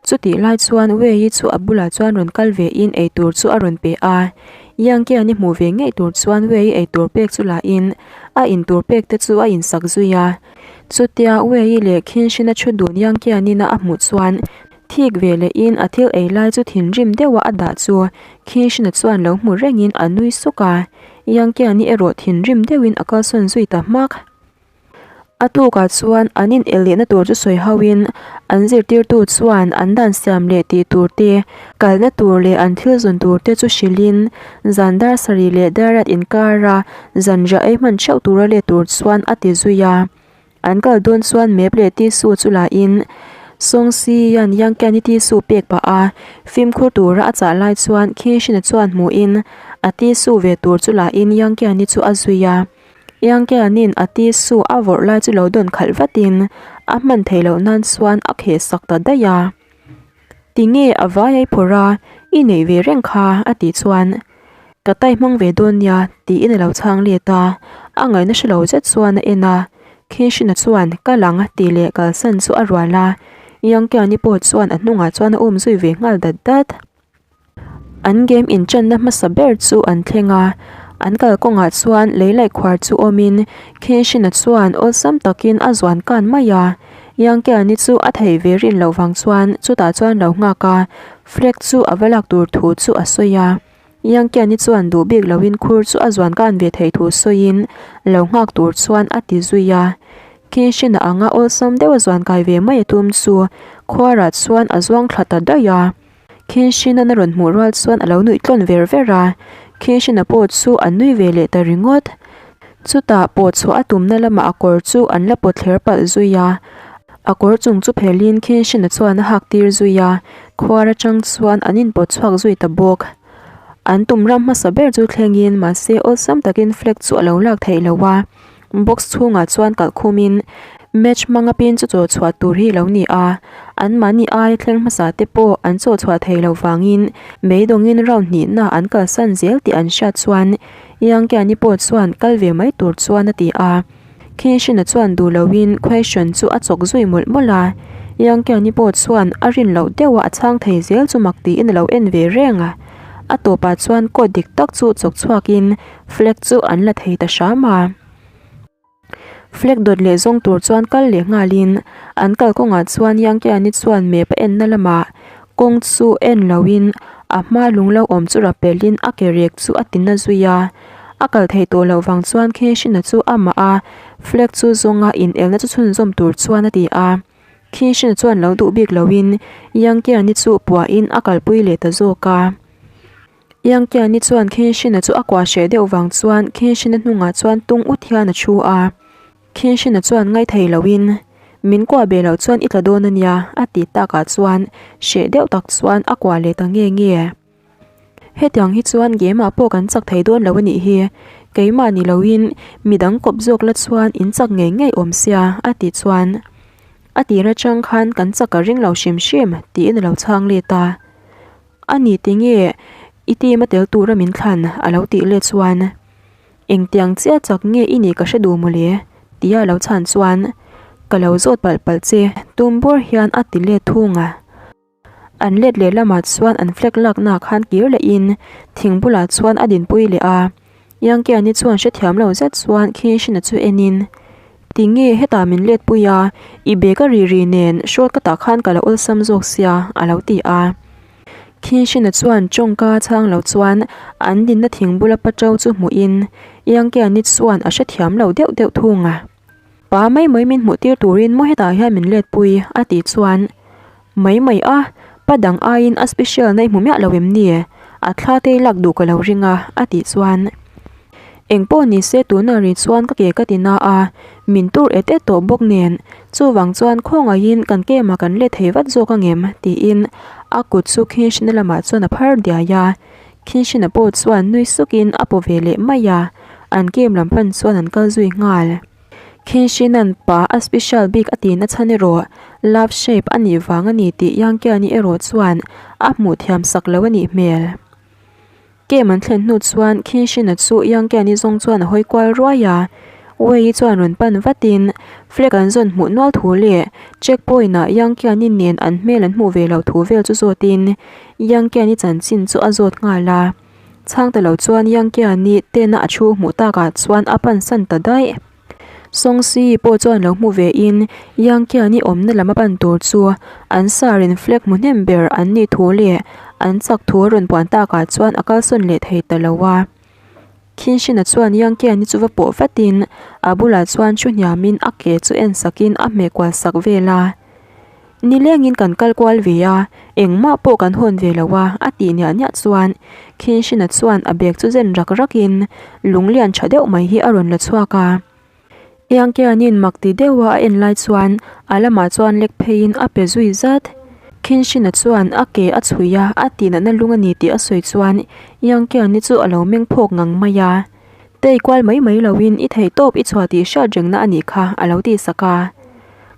Chutih lai chuan Wei-i chu a bulah chuan rawn kal ve in eitur chu a rawn pe a. Yangkian-i hmuh ve ngei tur chuan Wei-i eitur pek chu la in a intur pek te chu a insak zui a. Chutia Wei-i leh Khinshina thu dun Yangkian-in a hmuh chuan thik ve leh in a thil ei lai chu thinrim deuha a dah chu Khinshina chuan lo hmu rengin a nui suk a. Yangkian-i erawh thinrim deuhin a kalsawn zui ta hmak. A tukah chuan an in el lehna tur chu sawi ho in an zirtirtu chuan an dan siam leh tih tur te, kalna tur leh an thil zawn tur te chu hrilh in zan dar sarih leh darriat inkara zanriah ei hman theuh tura let tur chuan a ti zui a. An kal dawn chuan map leh tissue chu la in Song Si hian Yangkiani tissue pek pah a, fimkhur tura a chah lai chuan Khinshina chuan hmuh in a tissue ve tur chu la in Yangkiani chu a zui a. Yangkianin a tissue a vawrh lai chu lo dawn khalh vatin a hman theih loh nan chuan a kheh sak ta daih a. Tinge a vai ai phawrh a, i neih ve reng kha a tih chuan ka tai hmang ve dawn nia tiin a lo chhang let a, a ngaihna hre lo zet chuan a en a. Khinshina chuan ka lang tih leh kalsan chu a rual a, Yangkiani pawh chuan a hnungah chuan a um zui ve nghal dat dat. An game inchanna hmasa ber chu an thleng a, an kalkawngah chuan lei laih khuar chu awmin Khenshina chuan awlsam takin a zuan kan mai a. Yangkiani chu a thei ve rin loh vang chuan chutah chuan lo nghak a, flag chu a va lak tur thu chu a sawi a. Yangkiani chuan duh bik loin khur chu a zuan kan ve thei thu sawiin lo nghak tur chuan a ti zui a. Khenshina anga awlsam deuha zuan kai ve mai a tum chu khuarah chuan a zuang thla ta daih a. Khinshina a rawn hmuh rual chuan a lo nuih tlawn ver ver a, Khinshina pawh chu a nui ve leh ta ringawt. Chutah pawh chhuah a tumna lamah a kawr chu an la pawt thler palh zui a, a kawr chung chu phelhin Khinshina chuan a hak tir zui a, khuar atang chuan an inpawt chhuak zui ta bawk. An tum ram hmasa ber chu thlengin mahse awlsam takin flag chu a lo lak theih lo a. Box chhungah chuan kalh khumin match hmanga pin chu chaw chhuah tur hi lo ni a, anmahni aia thleng hmasa te pawh an chaw chhuah thei lo vangin beidawngin round hnihna an kalsan zel tih an hriat chuan Yangkiani pawh chuan kal ve mai tur chuan a ti a. Khinshina chuan duh loin question chu a chawk zui mawlh mawlh a, Yangkiani pawh chuan a rin loh deuha a chhang thei zel chu mak tiin a lo en ve reng a. A tawpah chuan code dik tak chu chawk chhuakin Flag chu an la thei ta hram a. Flag dawt leh zawng tur chuan kal leh nghalin an kalkawngah chuan Yangkiani chuan map a enna lamah kawng chu en loin a hma lung lo awm chu rapelin a ke rek chu a ti na zui a. A kal thei tawh loh vang chuan Khenshina chu amah a flag chu zawnga inelna chu chhunzawm tur chuan a ti a. Khenshina chuan lo duh bik loin Yangkiani chu puahin a kalpui leh ta zawk a. Yangkiani chuan Khenshina chu a kuah hreh deuh vang chuan Khenshina hnungah chuan tung ut hian a thu a. Khenshina chuan ngaithei loin, Min kuah be loh chuan i tla dawn a nia, a ti takah chuan hreh deuh tak chuan a kuah leh ta nge nge. Hetiang hi chuan game ah pawh kan chak thei dawn lo a nih hi, keimah ni loin midang kawp zawk la chuan in chak ngei ngei awm sia, a tih chuan a tir atang khan kan chak a ring lo hrim hrim tiin a lo chhang let a. A ni ti nge i team a tel tura min thlan a lo tih let chuan engtiang chiah chak nge i nih ka hre duh mawle tia a lo chhan chuan ka lo zawt palh palh che tum bur hian a ti let thung a. An let leh lamah chuan an flag lakna khan kir lehin thing bulah chuan a dinpui leh a. Yangkiani chuan hrethiam lo zet chuan Khinshina chu enin Tinge hetah min let pui a, i bag a ri ri nen short ka tah khan ka la awlsam zawk sia a lo ti a. Khinshina chuan tawngka chhang lo chuan an dinna thing bula paṭo chu hmuhin Yangkiani chuan a hrethiam lo deuh deuh thung a. Pa mai mai min hmuh tir turin maw hetah hian min let pui a tih chuan Mai mai a, pa dang aiin a special na i hmu miah lo em ni? A thla te i lak duh ka lo ring a a tih chuan Engpawh ni se tunah ri chuan ka ke ka ti na a, min tur et et tawh bawk nen chuvang chuan khawngaihin kan kemah kan let thei vat zawk angem tiin a kut chu Khinshina lamah chuan a phar diai a, Khinshina pawh chuan nui sukin a paw ve leh mai a, an kem lam pan chuan an kal zui nghal. Khinshina'n pa a special bik a tihna chhan erawh love shape a nih vang a ni tih Yangkiani erawh chuan a hmuh thiam sak lo a nih hmel. Kem an thlen hnu chuan Khinshina chu Yangkiani zawng chuan a hawi kual ruai a. Wei-i chuan rawn pan vatin flag an zawn hmuh nual thu leh check point ah Yang Qian-i nen an hmel an hmuh ve loh thu vel chu zawtin Yang Qian-i chanchin chu a zawt nghal a. Chhang ta lo chuan Yang Qian-i tena a thu hmuh takah chuan a pan san ta daih. Song Si pawh chuan lo hmu ve in Yang Qian-i awmna lam a pan tur chu an sar in flag hmu hnem ber an nih thu leh an chak thu a rawn puan takah chuan a kalsawn leh thei ta lo a. Khinshina chuan Yang Qian-i chu va pawh vatin a bulah chuan thu hniamin a ke chu en sakin a hmeh kual sak vel a. Nilengin kan kal kual ve a, engmah pawh kan hawn ve lo a, a tih niah niah chuan Khinshina chuan a bag chu zen rak rakin lung lian tha deuh mai hi a rawn la chhuak a. Iangkianin mak ti deuha a en lai chuan a lamah chuan lek pheiin a pe zui zat. Khinshina chuan a ke a chhui a, a tih natna lung a ni tih a sawi chuan Iangkiani chu a lo meng phawk ngang mai a. Tei kual mai mai loin i thei tawp i chhuah tih hriat rengna a nih kha a lo tih sak a.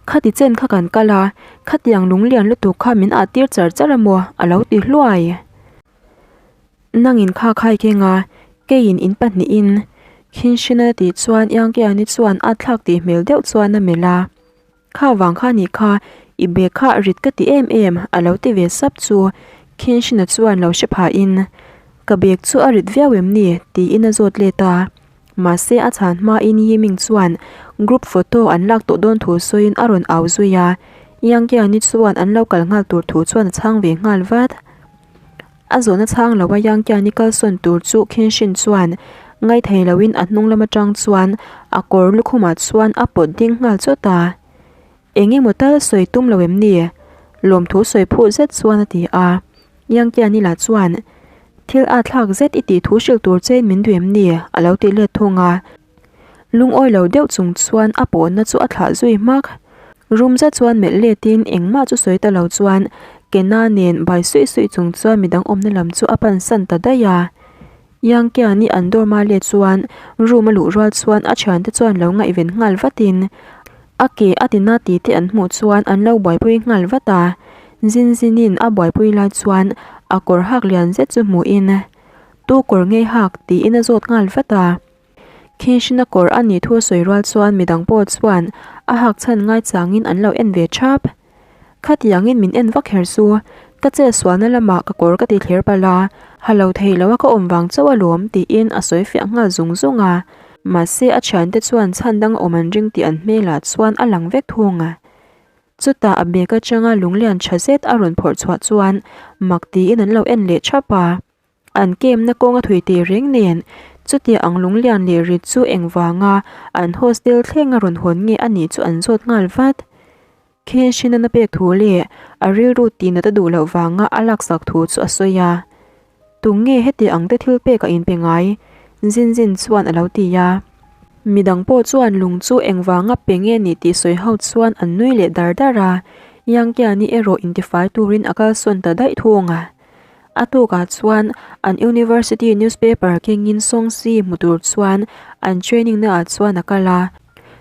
Khati chen kha kan kal a, khatiang lunglian lutuk kha min ah tir char char a maw a lo ti hluai. Nangin kha khai keng a, keiin in pahnihin Khinshina tih chuan Iangkiani chuan a thlak tih hmel deuh chuan a melh a. Kha vang kha nih kha, i bag kha rit ka ti em em a lo ti ve sap chu Khinshina chuan lo hre phahin Ka bag chu a rit viau em ni? tiin a zawt let a. Mahse a chhan hmain Yiming chuan group photo an lak tawh dawn thu sawiin a rawn au zui a, Yangkiani chuan an lo kal nghal tur thu chuan a chhang ve nghal vat. A zawhna chhang lo a Yangkiani kalsawn tur chu Khinhrin chuan ngaithei loin a hnung lam atang chuan a kawr lukhumah chuan a pawt ding nghal chawt a. Eng emaw tal sawi tum lo em ni? Lawmthu sawi phuh zet chuan a ti a. Yangkiani lah chuan, Thil a thlak zet i tih thu hrilh tur chein min duh em ni? a lo ti let thung a. Lungawi lo deuh chung chuan a pawhna chu a thlah zui hmak. Rum zet chuan melh letin engmah chu sawi ta lo chuan Kena nen bai suih suih chung chuan midang awmna lam chu a pan san ta daih a. Yangkiani an dawr ma let chuan room a luh rual chuan a thiante chuan lo ngaihven nghal vatin a ke a tina tih te an hmuh chuan an lo buaipui nghal vat a. Zin zinin a buaipui lai chuan a kawr hak lian zet chu hmuhin Tu kawr ngei hak? tiin a zawt nghal vat a. Khinshina kawr a nih thu a sawi rual chuan midang pawh chuan a hak chhan ngai changin an lo en ve thap. Khatiangin min en vak her chu, ka che sualna lamah ka kawr ka ti thler palh a, ha lo thei lo a ka awm vang chauh alawm tiin a sawi fiah nghal zung zung a. Mahse a thiante chuan chhan dang a awm an ring tih an hmelah chuan a lang vek thung a. Chutah a bag atanga lunglian tha zet a rawn phawrh chhuah chuan mak tiin an lo en leh thap a. An kemna kawng a thui tih reng nen, chutia ang lunglian leh rit chu engvanga an hostel thleng a rawn hawn nge a nih chu an zawt nghal vat. Khenhrin a pek thu leh a rilru tih nat a duh loh vanga a laksak thu chu a sawi a. Tung nge heti ang te thil pek a inpe ngai? Zin Zin chuan a lo ti a. Midang pawh chuan lung chu engvanga pe nge ni tih sawi ho chuan an nui leh dar dar a, Yangkiani erawh intifai turin a kalsawn ta daih thung a. A tukah chuan an university newspaper kengin Song Si hmu tur chuan an training naah chuan a kal a.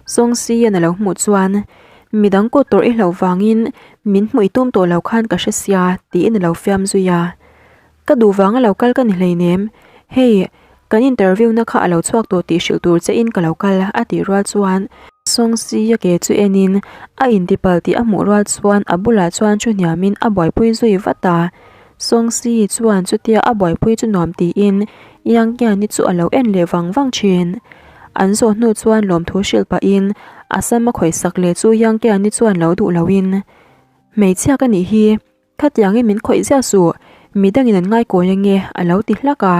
Song Si an a lo hmuh chuan, Midang kut tawrh i hlauh vangin min hmuh i tum tawh lo khan ka hre sia, tiin a lo fiam zui a. Ka duh vanga lo kal ka ni hleinem. Hei, kan interview na kha a lo chhuak tawh tih hrilh tur che in ka lo kal, a tih rual chuan Song Si a ke chu enin a intipal tih a hmuh rual chuan a bulah chuan thu hniamin a buaipui zui vat a. Song Si chuan chutia a buaipui chu nuam tiin Yang Kiani chu a lo en leh vang vang thin. An zawh hnu chuan lawmthu hrilh pahin a sam a khawih sak leh chu Yang Kiani chuan lo duh loin, Hmeichhia ka nih hi, khatiangin min khawih ziah suh, midangin an ngaikawi ange a lo ti hlak a.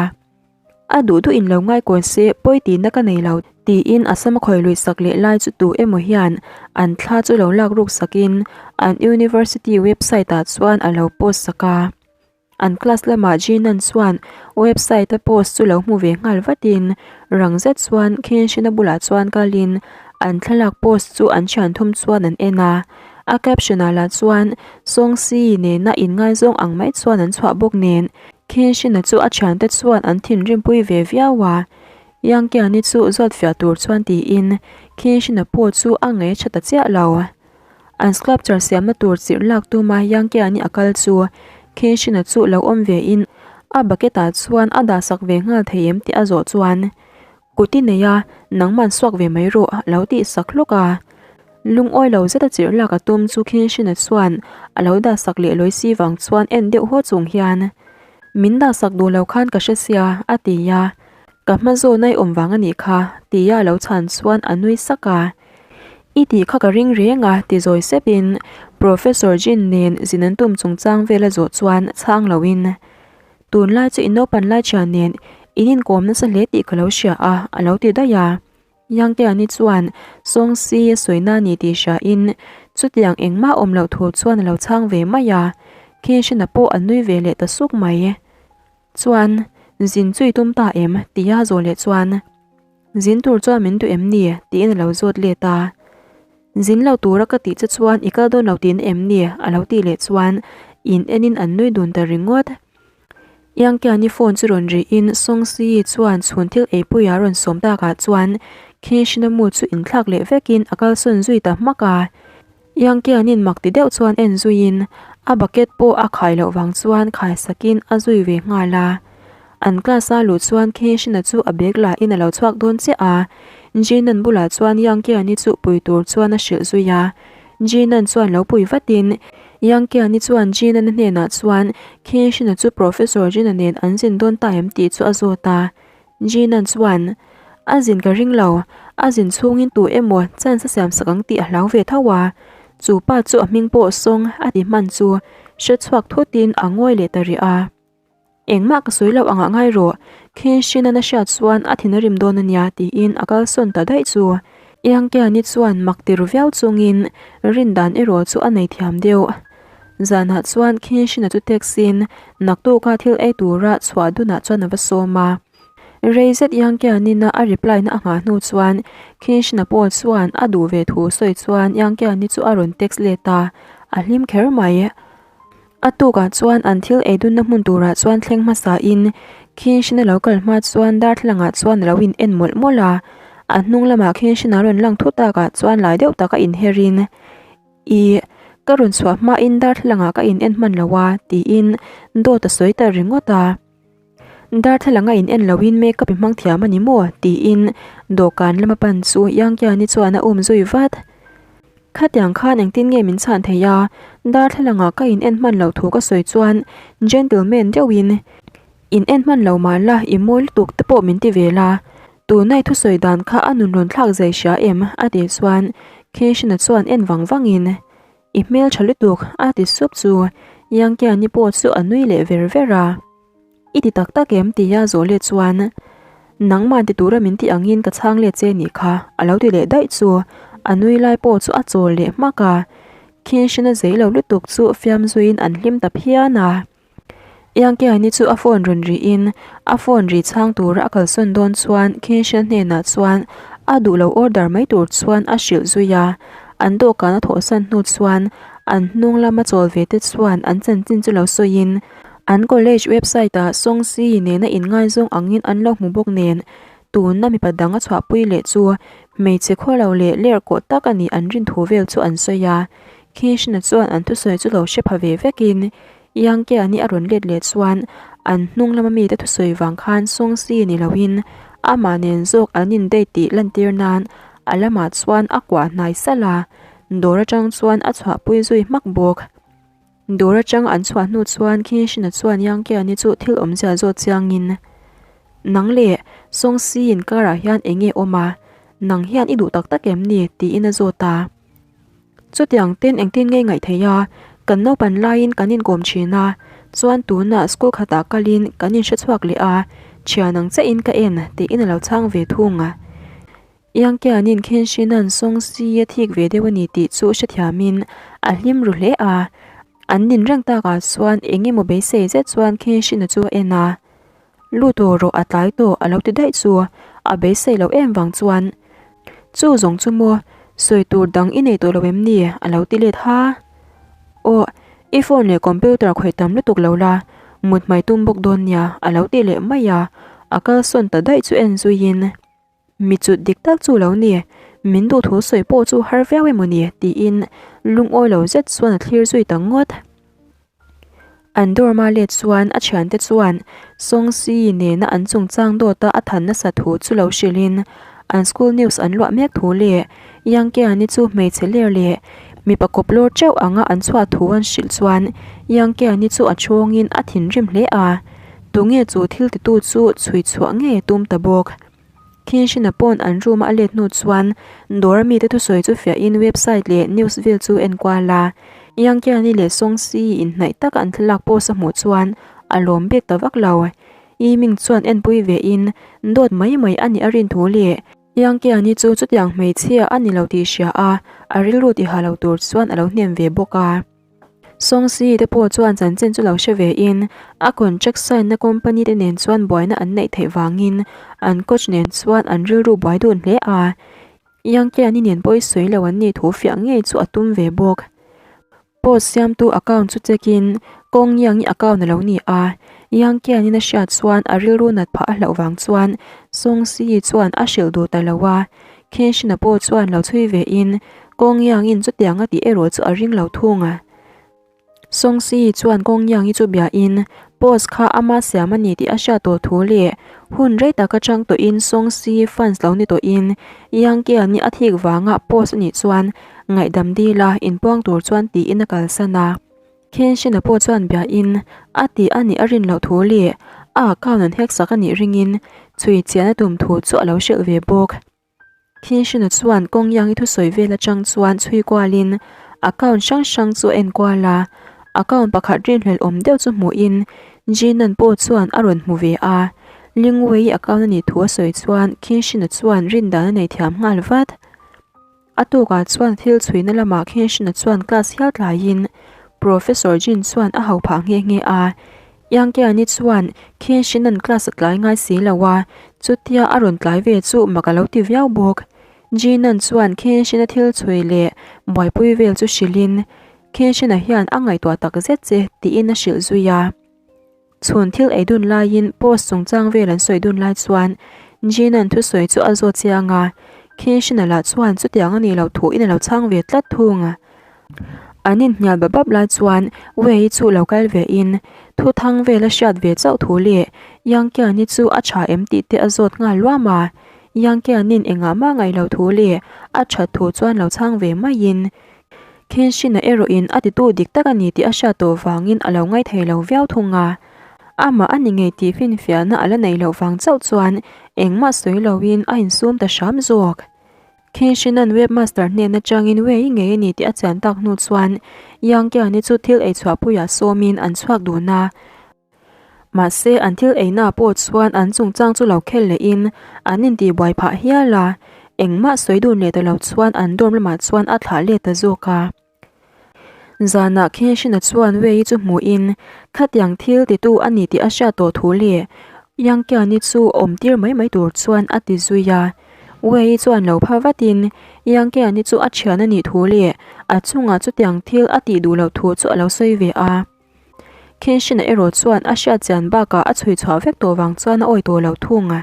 A duh duh in lo ngaikawi se pawi tihna ka nei lo tiin a sam a khawi lui sak leh lai chu tu emaw hian an thla chu lo lak ruk sakin an university website ah chuan a lo post sak a. An class lamah Jinan chuan website a post chu lo hmu ve nghal vatin rang zet chuan Khenshina bulah chuan kalin an thlalak post chu an thian thum chuan an en a. A caption ah lah chuan Songsi nena inngaizawng ang mai chuan an chhuah bawk nen Khenshina chu a thiante chuan an thinrimpui ve viau a, Yangkiani chu zawt fiah tur chuan tiin Khenshina pawh chu a ngaih tha ta chiah lo. An sculpture siamna tur chirh lak tuma Yangkiani a kal chu Khenshina chu lo awm ve in a bucket ah chuan a dah sak ve nghal thei em tih a zawh chuan. Kut i nei a, nangman suak ve mai rawh a lo tih sak hlawk a. Lungawi lo zeta chirh lak a tum chu Khinshina chuan a lo dah sak leh lawi si vang chuan en deuh haw chung hian, Min dah sak duh lo khan ka hre sia, a ti a. Ka hma zawn a i awm vang a nih kha, tia a lo chhan chuan a nui sak a. I tih kha ka ring reng a, ti zawi sepin Professor Jin nen zin an tum chungchang vel a zawh chuan chhang loin, Tunlai chu i naupan lai thian nen in inkawm nasa hle tih ka lo hria a, a lo ti daih a. Yangteani chuan Sawngsi a sawina a ni tih hriain chutiang engmah awm loh thu chuan a lo chhang ve mai a, Khinshina pawh a nui ve leh ta suk mai. Chuan, zin chu i tum ta em? tia zawh leh chuan, Zin tur chuan min duh em ni? tiin a lo zawt let a. Zin lo tura ka tih che chuan i kal dawn lo tihna em ni? a lo tih leh chuan in enin an nui dun ta ringawt. Yangkiani phone chu rawn rihin Songsi chuan chhun thil eipuia rawn sawm takah chuan Khinshina mu chu inthlak leh vekin a kalsawn zui ta hmak a. Yangkianin mak ti deuh chuan en zuiin a bucket pawh a khai loh vang chuan khai sakin a zui ve nghal a. An class a luh chuan Khinshina chu a bag la in a lo chhuak dawn chiah a, Jinan bulah chuan Yangkiani chu pui tur chuan a hrilh zui a. Jinan chuan lo pui vatin Yangkiani chuan Jinan-a hnenah chuan Khinshina chu Professor Jina nen an zin dawn ta em tih chu a zawt a. Jinan chuan, A zin ka ring lo, a zin chhungin tu emaw chance a siam sak ang tih a hlau ve tho a. Chu pa chu a hming pawh sawng a ti hman chu hre chhuak thutin a ngawi leh ta rih a. Engmah ka sawi loh angah ngai rawh, Khinshina'n a hriat chuan a thin a rim dawn a nia tiin a kalsawn ta daih chu. Yangkiani chuan mak ti ru viau chungin rin dan erawh chu a nei thiam deuh. Zanah chuan Khinshina chu taxi-in naktuka thil ei tura chhuah dunah chuan a va sawm a. Rei zet Yangkianina a reply na a nghah hnu chuan Khinshina pawh chuan a duh ve thu sawi chuan Yangkiani chu a rawn text let a, a hlim kher mai. A tukah chuan an thil ei dunna hmun turah chuan thleng hmasa in Khinshina lo kal hma chuan darthlalangah chuan a lo in en mawlh mawlh a, a hnung lamah Khinshina rawn lang thut takah chuan lai deuh taka inher in Ih, ka rawn chhuah hmain darthlalangah ka in en hman lo a tiin dawt a sawi ta ringawt a. Darthlalang a in en loin makeup i hmang thiam a ni maw? tiin dawhkan lama pan chu Yangkiani chuan a um zui vat. Khatiang khan engtin nge min chhan thei a, darthlalangah ka in en hman loh thu ka sawi chuan gentleman deuhin in en hman lo mah la i mawi lutuk te pawh min ti ve la, tuna i thusawi dan kha a nun rawn thlak zai hria em? a tih chuan Khenshina chuan en vang vangin I hmel tha lutuk a ti sup chu Yangkiani pawh chu a nui leh ver ver a. I ti tak tak em? tia zawh let chuan Nangmah ti tura min tih angin ka chhang let che nih kha a lo ti leh daih chu a nui lai pawh chu a chawl leh hmak a. Khinhrin a zei lo lutuk chu fiam zuiin an hlim ta phian a. Yangkiani chu a phone rawn rihin a phone ri chhang tura a kalsawn dawn chuan Khinhrin hnenah chuan a duh lo order mai tur chuan a hrilh zui a. An dawhkan a thawhsan hnu chuan an hnung lama chawl ve te chuan an chanchin chu lo sawiin An college website ah Songsi nena inngaizawng angin an lo hmu bawk nen, tuna mipa dang a chhuahpui leh chu hmeichhe khawlo leh ler kawh tak a nih an rin thu vel chu an sawi a. Krishna chuan an thusawi chu lo hre pha ve vekin Yangkiani a rawn let leh chuan an hnung lama mite thusawi vang khan Songsi ni loin amah nen zawk an in date tih lantir nan a lamah chuan a kuah hnai salh a, dawr atang chuan a chhuahpui zui hmak bawk. Dawr atang an chhuah hnu chuan Khinshina chuan Yangkiani chu thil awmzia zawt chiangin, Nang leh Songsi inkarah hian eng nge awm a? Nang hian i duh tak tak em ni? tiin a zawt a. Chutiang ten engtin nge ngaih theih a? Kan naupan laiin kan inkawm thin a, chuan tunah school khatah kalin kan inhrechhuak leh a, thian ang chiahin ka en tiin a lo chhang ve thung a. Yangkianin Khenshina'n Songsi a thik ve deuh a ni tih chu hrethiamin a hlim ru hle a. An nin reng takah chuan eng emaw beisei zet chuan Khenshina chu a en a. Lu tawh rawh a tlai tawh a lo ti daih chu a beisei loh em vang chuan Chu zawng chu maw sawi tur dang i nei tawh lo em ni a lo ti let ha. Aw i phone leh computer khawih tam lutuk lo la mut hmai tum bawk dawn nia a lo ti leh mai a. A kalsawn ta daih chu en zuiin. Mi chut dik tak chu lo ni, min duh thu sawi pawh chu har viau emaw ni tiin lungawi lo zet chuan a thlir zui ta ngawt. An dorm-a let chuan a thiante chuan Song Si nena an chungchang dawta a than nasa thu chu lo hrilhin an school news an luah mek thu leh Yang Kiani chu hmeichhe ler leh mipa kawp lawr teuh anga an chhuah thu an hrilh chuan Yang Kiani chu a chhawngin a thinrim hle a, tunge chu thil titu chu chhui chhuah ngei a tum ta bawk. Khinshina pawn an room a a let hnu chuan dawr a mite thusawi chu fiahin website leh news vel chu en kual a. Yang Kiani leh Song Si inhnaih taka an thlalak post a hmuh chuan a lawm bik ta vak lo. Yi Ming chuan enpui ve in dawt mai mai a nih a rin thu leh Yang Kiani chu chutiang hmeichhia a ni lo tih hria a, a rilru tiha lo tur chuan a lo hnem ve bawk a. Song Si te pawh chuan chanchin chu lo hre ve in, a contract sign na company te nen chuan buaina an neih theih vangin an coach nen chuan an rilru buai dun hle a. Yang Kiani nen pawh i sawi lo an nih thu fiah ngei chu a tum ve bawk. Post siamtu account chu check in Kawng Yang-i account a lo ni a, Yang Kianin a hriat chuan a rilru nat phah a hlauh vang chuan Song Si chuan a hrilh duh ta lo a. Khenshina pawh chuan lo chhui ve in Kawng Yang-in chutiang a tih erawh chu a ring lo thung a. Song Si chuan Kawng Yang-i chu bia in post kha ama siam a ni tih a hriat tawh thu leh hun rei tak atang tawhin Song Si fans lo ni tawhin Yang Kian-i a thik vanga post a nih chuan ngaihdam dil a inpuang tur chuan tiin a kalsan a. Khenshina pawh chuan bia in a tih a nih a rin loh thu leh a account an hack sak a nih ringin chhui chian a tum thu chu a lo hrilh ve bawk. Khenshina chuan kawng Yang-i thusawi vel atang chuan chhui kualin account hrang hrang chu a en kual a, account pakhat rinhlelh awm deuh chu hmuhin Jinan pawh chuan a rawn hmu ve a. Ling Wei-i account a nih thu a sawi chuan Khenshina chuan rindan a nei thiam nghal vat. A tukah chuan thil chhuina lamah Khenshina chuan class hial tlaiin Professor Jin chuan a hau phah nghe nghe a. Yangkiani chuan Khenshina'n class a tlai ngai si lo a, chutia a rawn tlai ve chu mak a lo ti viau bawk. Jinan chuan Khenshina thil chhui leh buaipui vel chu hrilhin Khenshina hian a ngaihtuah tak zet che tiin a hrilh zui a. Chhun thil ei dun laiin post chungchang vel an sawi dun lai chuan Gina'n thusawi chu a zawt chiang a, Khinshina lah chuan chutiang a nih loh thuin a lo chhang ve tlat thung a. An inhnial bap bap lai chuan Wei chu lo kal ve in thu thang vel a hriat ve chauh thu leh Yang Kiani chu a tha em tih te a zawt nghal luam a. Yang Kiani'n engah mah ngaih loh thu leh a that thu chuan lo chhang ve maiin Khenshina erawhin a titu dik tak a ni tih a hriat tawh vangin a lo ngaithei lo viau thung a. Amah a ni ngei tih finfiahna a la neih loh vang chauh chuan engmah sawi loin a insum ta hram zawk. Khenshina'n webmaster hnen atangin Wei ngei a ni tih a chian tak hnu chuan Yang Kiani chu thil eichhuahpuiah sawmin an chhuak dun a. Mahse, an thil eina pawh chuan an chungchang chu lo khel lehin an intihbuai phah hial a, engmah sawi dun leh ta lo chuan an dorm lamah chuan a thlah let ta zawk a. Zanah Khenshina chuan Wei chu hmuhin khatiang thil titu a ni tih a hriat tawh thu leh Yang Kiani chu awm tir mai mai tur chuan a ti zui a. Wei chuan lo pha vatin Yang Kiani chu a thian a nih thu leh a chungah chutiang thil a tih duh loh thu chu a lo sawi ve a. Khenshina erawh chuan a hriat chian bakah a chhui chhuah vek tawh vang chuan a awi tawh lo thung a.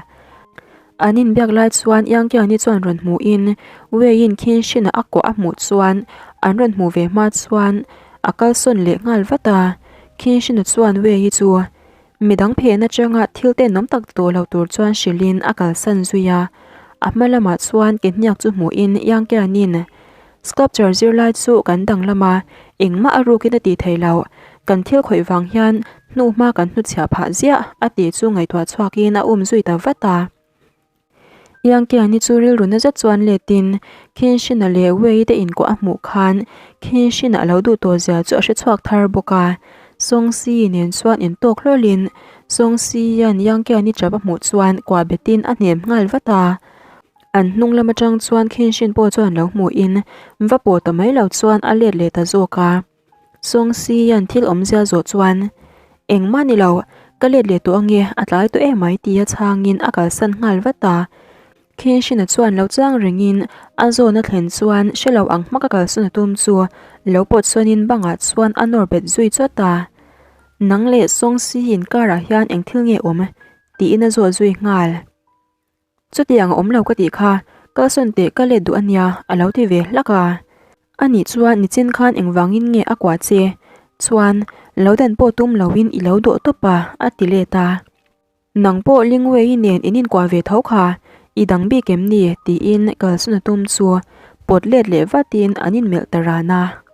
An inbiak lai chuan Yangkiani chuan rawn hmuhin Weiin Khenshina a kuah a hmuh chuan an rawn hmuh ve hma chuan a kalsawn leh nghal vat a. Khenshina chuan Wei chu Midang phen atanga thil tenawm tak tawh lo tur chuan hrilhin a kalsan zui a. A hma lamah chuan ke hniak chu hmuhin Yangkianin Sculpture zirlai chu kan danglam a, engmah a rukin a tih theih loh. Kan thil khawih vang hian hnuhma kan hnuchhiah phah ziah a tih chu ngaihtuah chhuakin a um zui ta vat a. Yangkiani chu rilru na zet chuan letin Khenshina leh Wei te inkuah a hmuh khan Khenshina a lo duh tawh zia chu a hre chhuak thar bawk a. Song Si nen chuan intawk hlawlin Song Si hian Yangkiani tap a hmuh chuan kuah betin a hnem nghal vat a. An hnung lam atang chuan Khenshin pawh chuan lo hmuhin va pawh ta mai lo chuan a let leh ta zawk a. Song Si hian thil awmzia zawh chuan, Engmah ni lo, ka let leh tawh ange, a tlai tawh emai tia chhangin a kalsan nghal vat a. Khenshina chuan lo chang rengin a zawn a thlen chuan hre lo ang hmaka kalsawn a tum chu lo pawt sawnin bangah chuan a nawr bet zui chawt a. Nang leh Song Si inkarah hian eng thil nge awm? tiin a zawt zui nghal. Chutiang a awm lo ka tih kha, kalsawn teh ka let duh a nia, a lo ti ve hlak a. Anih chuan nichin khan engvangin nge a kuah che? Chuan, Lo dan pawh tum loin i lo dawh tawp a, a ti let a. Nang pawh Lingwei nen in inkuah ve tho kha, i dang bik em ni? tiin kalsawn a tum chu pawt let leh vatin an inmelh ta ran a.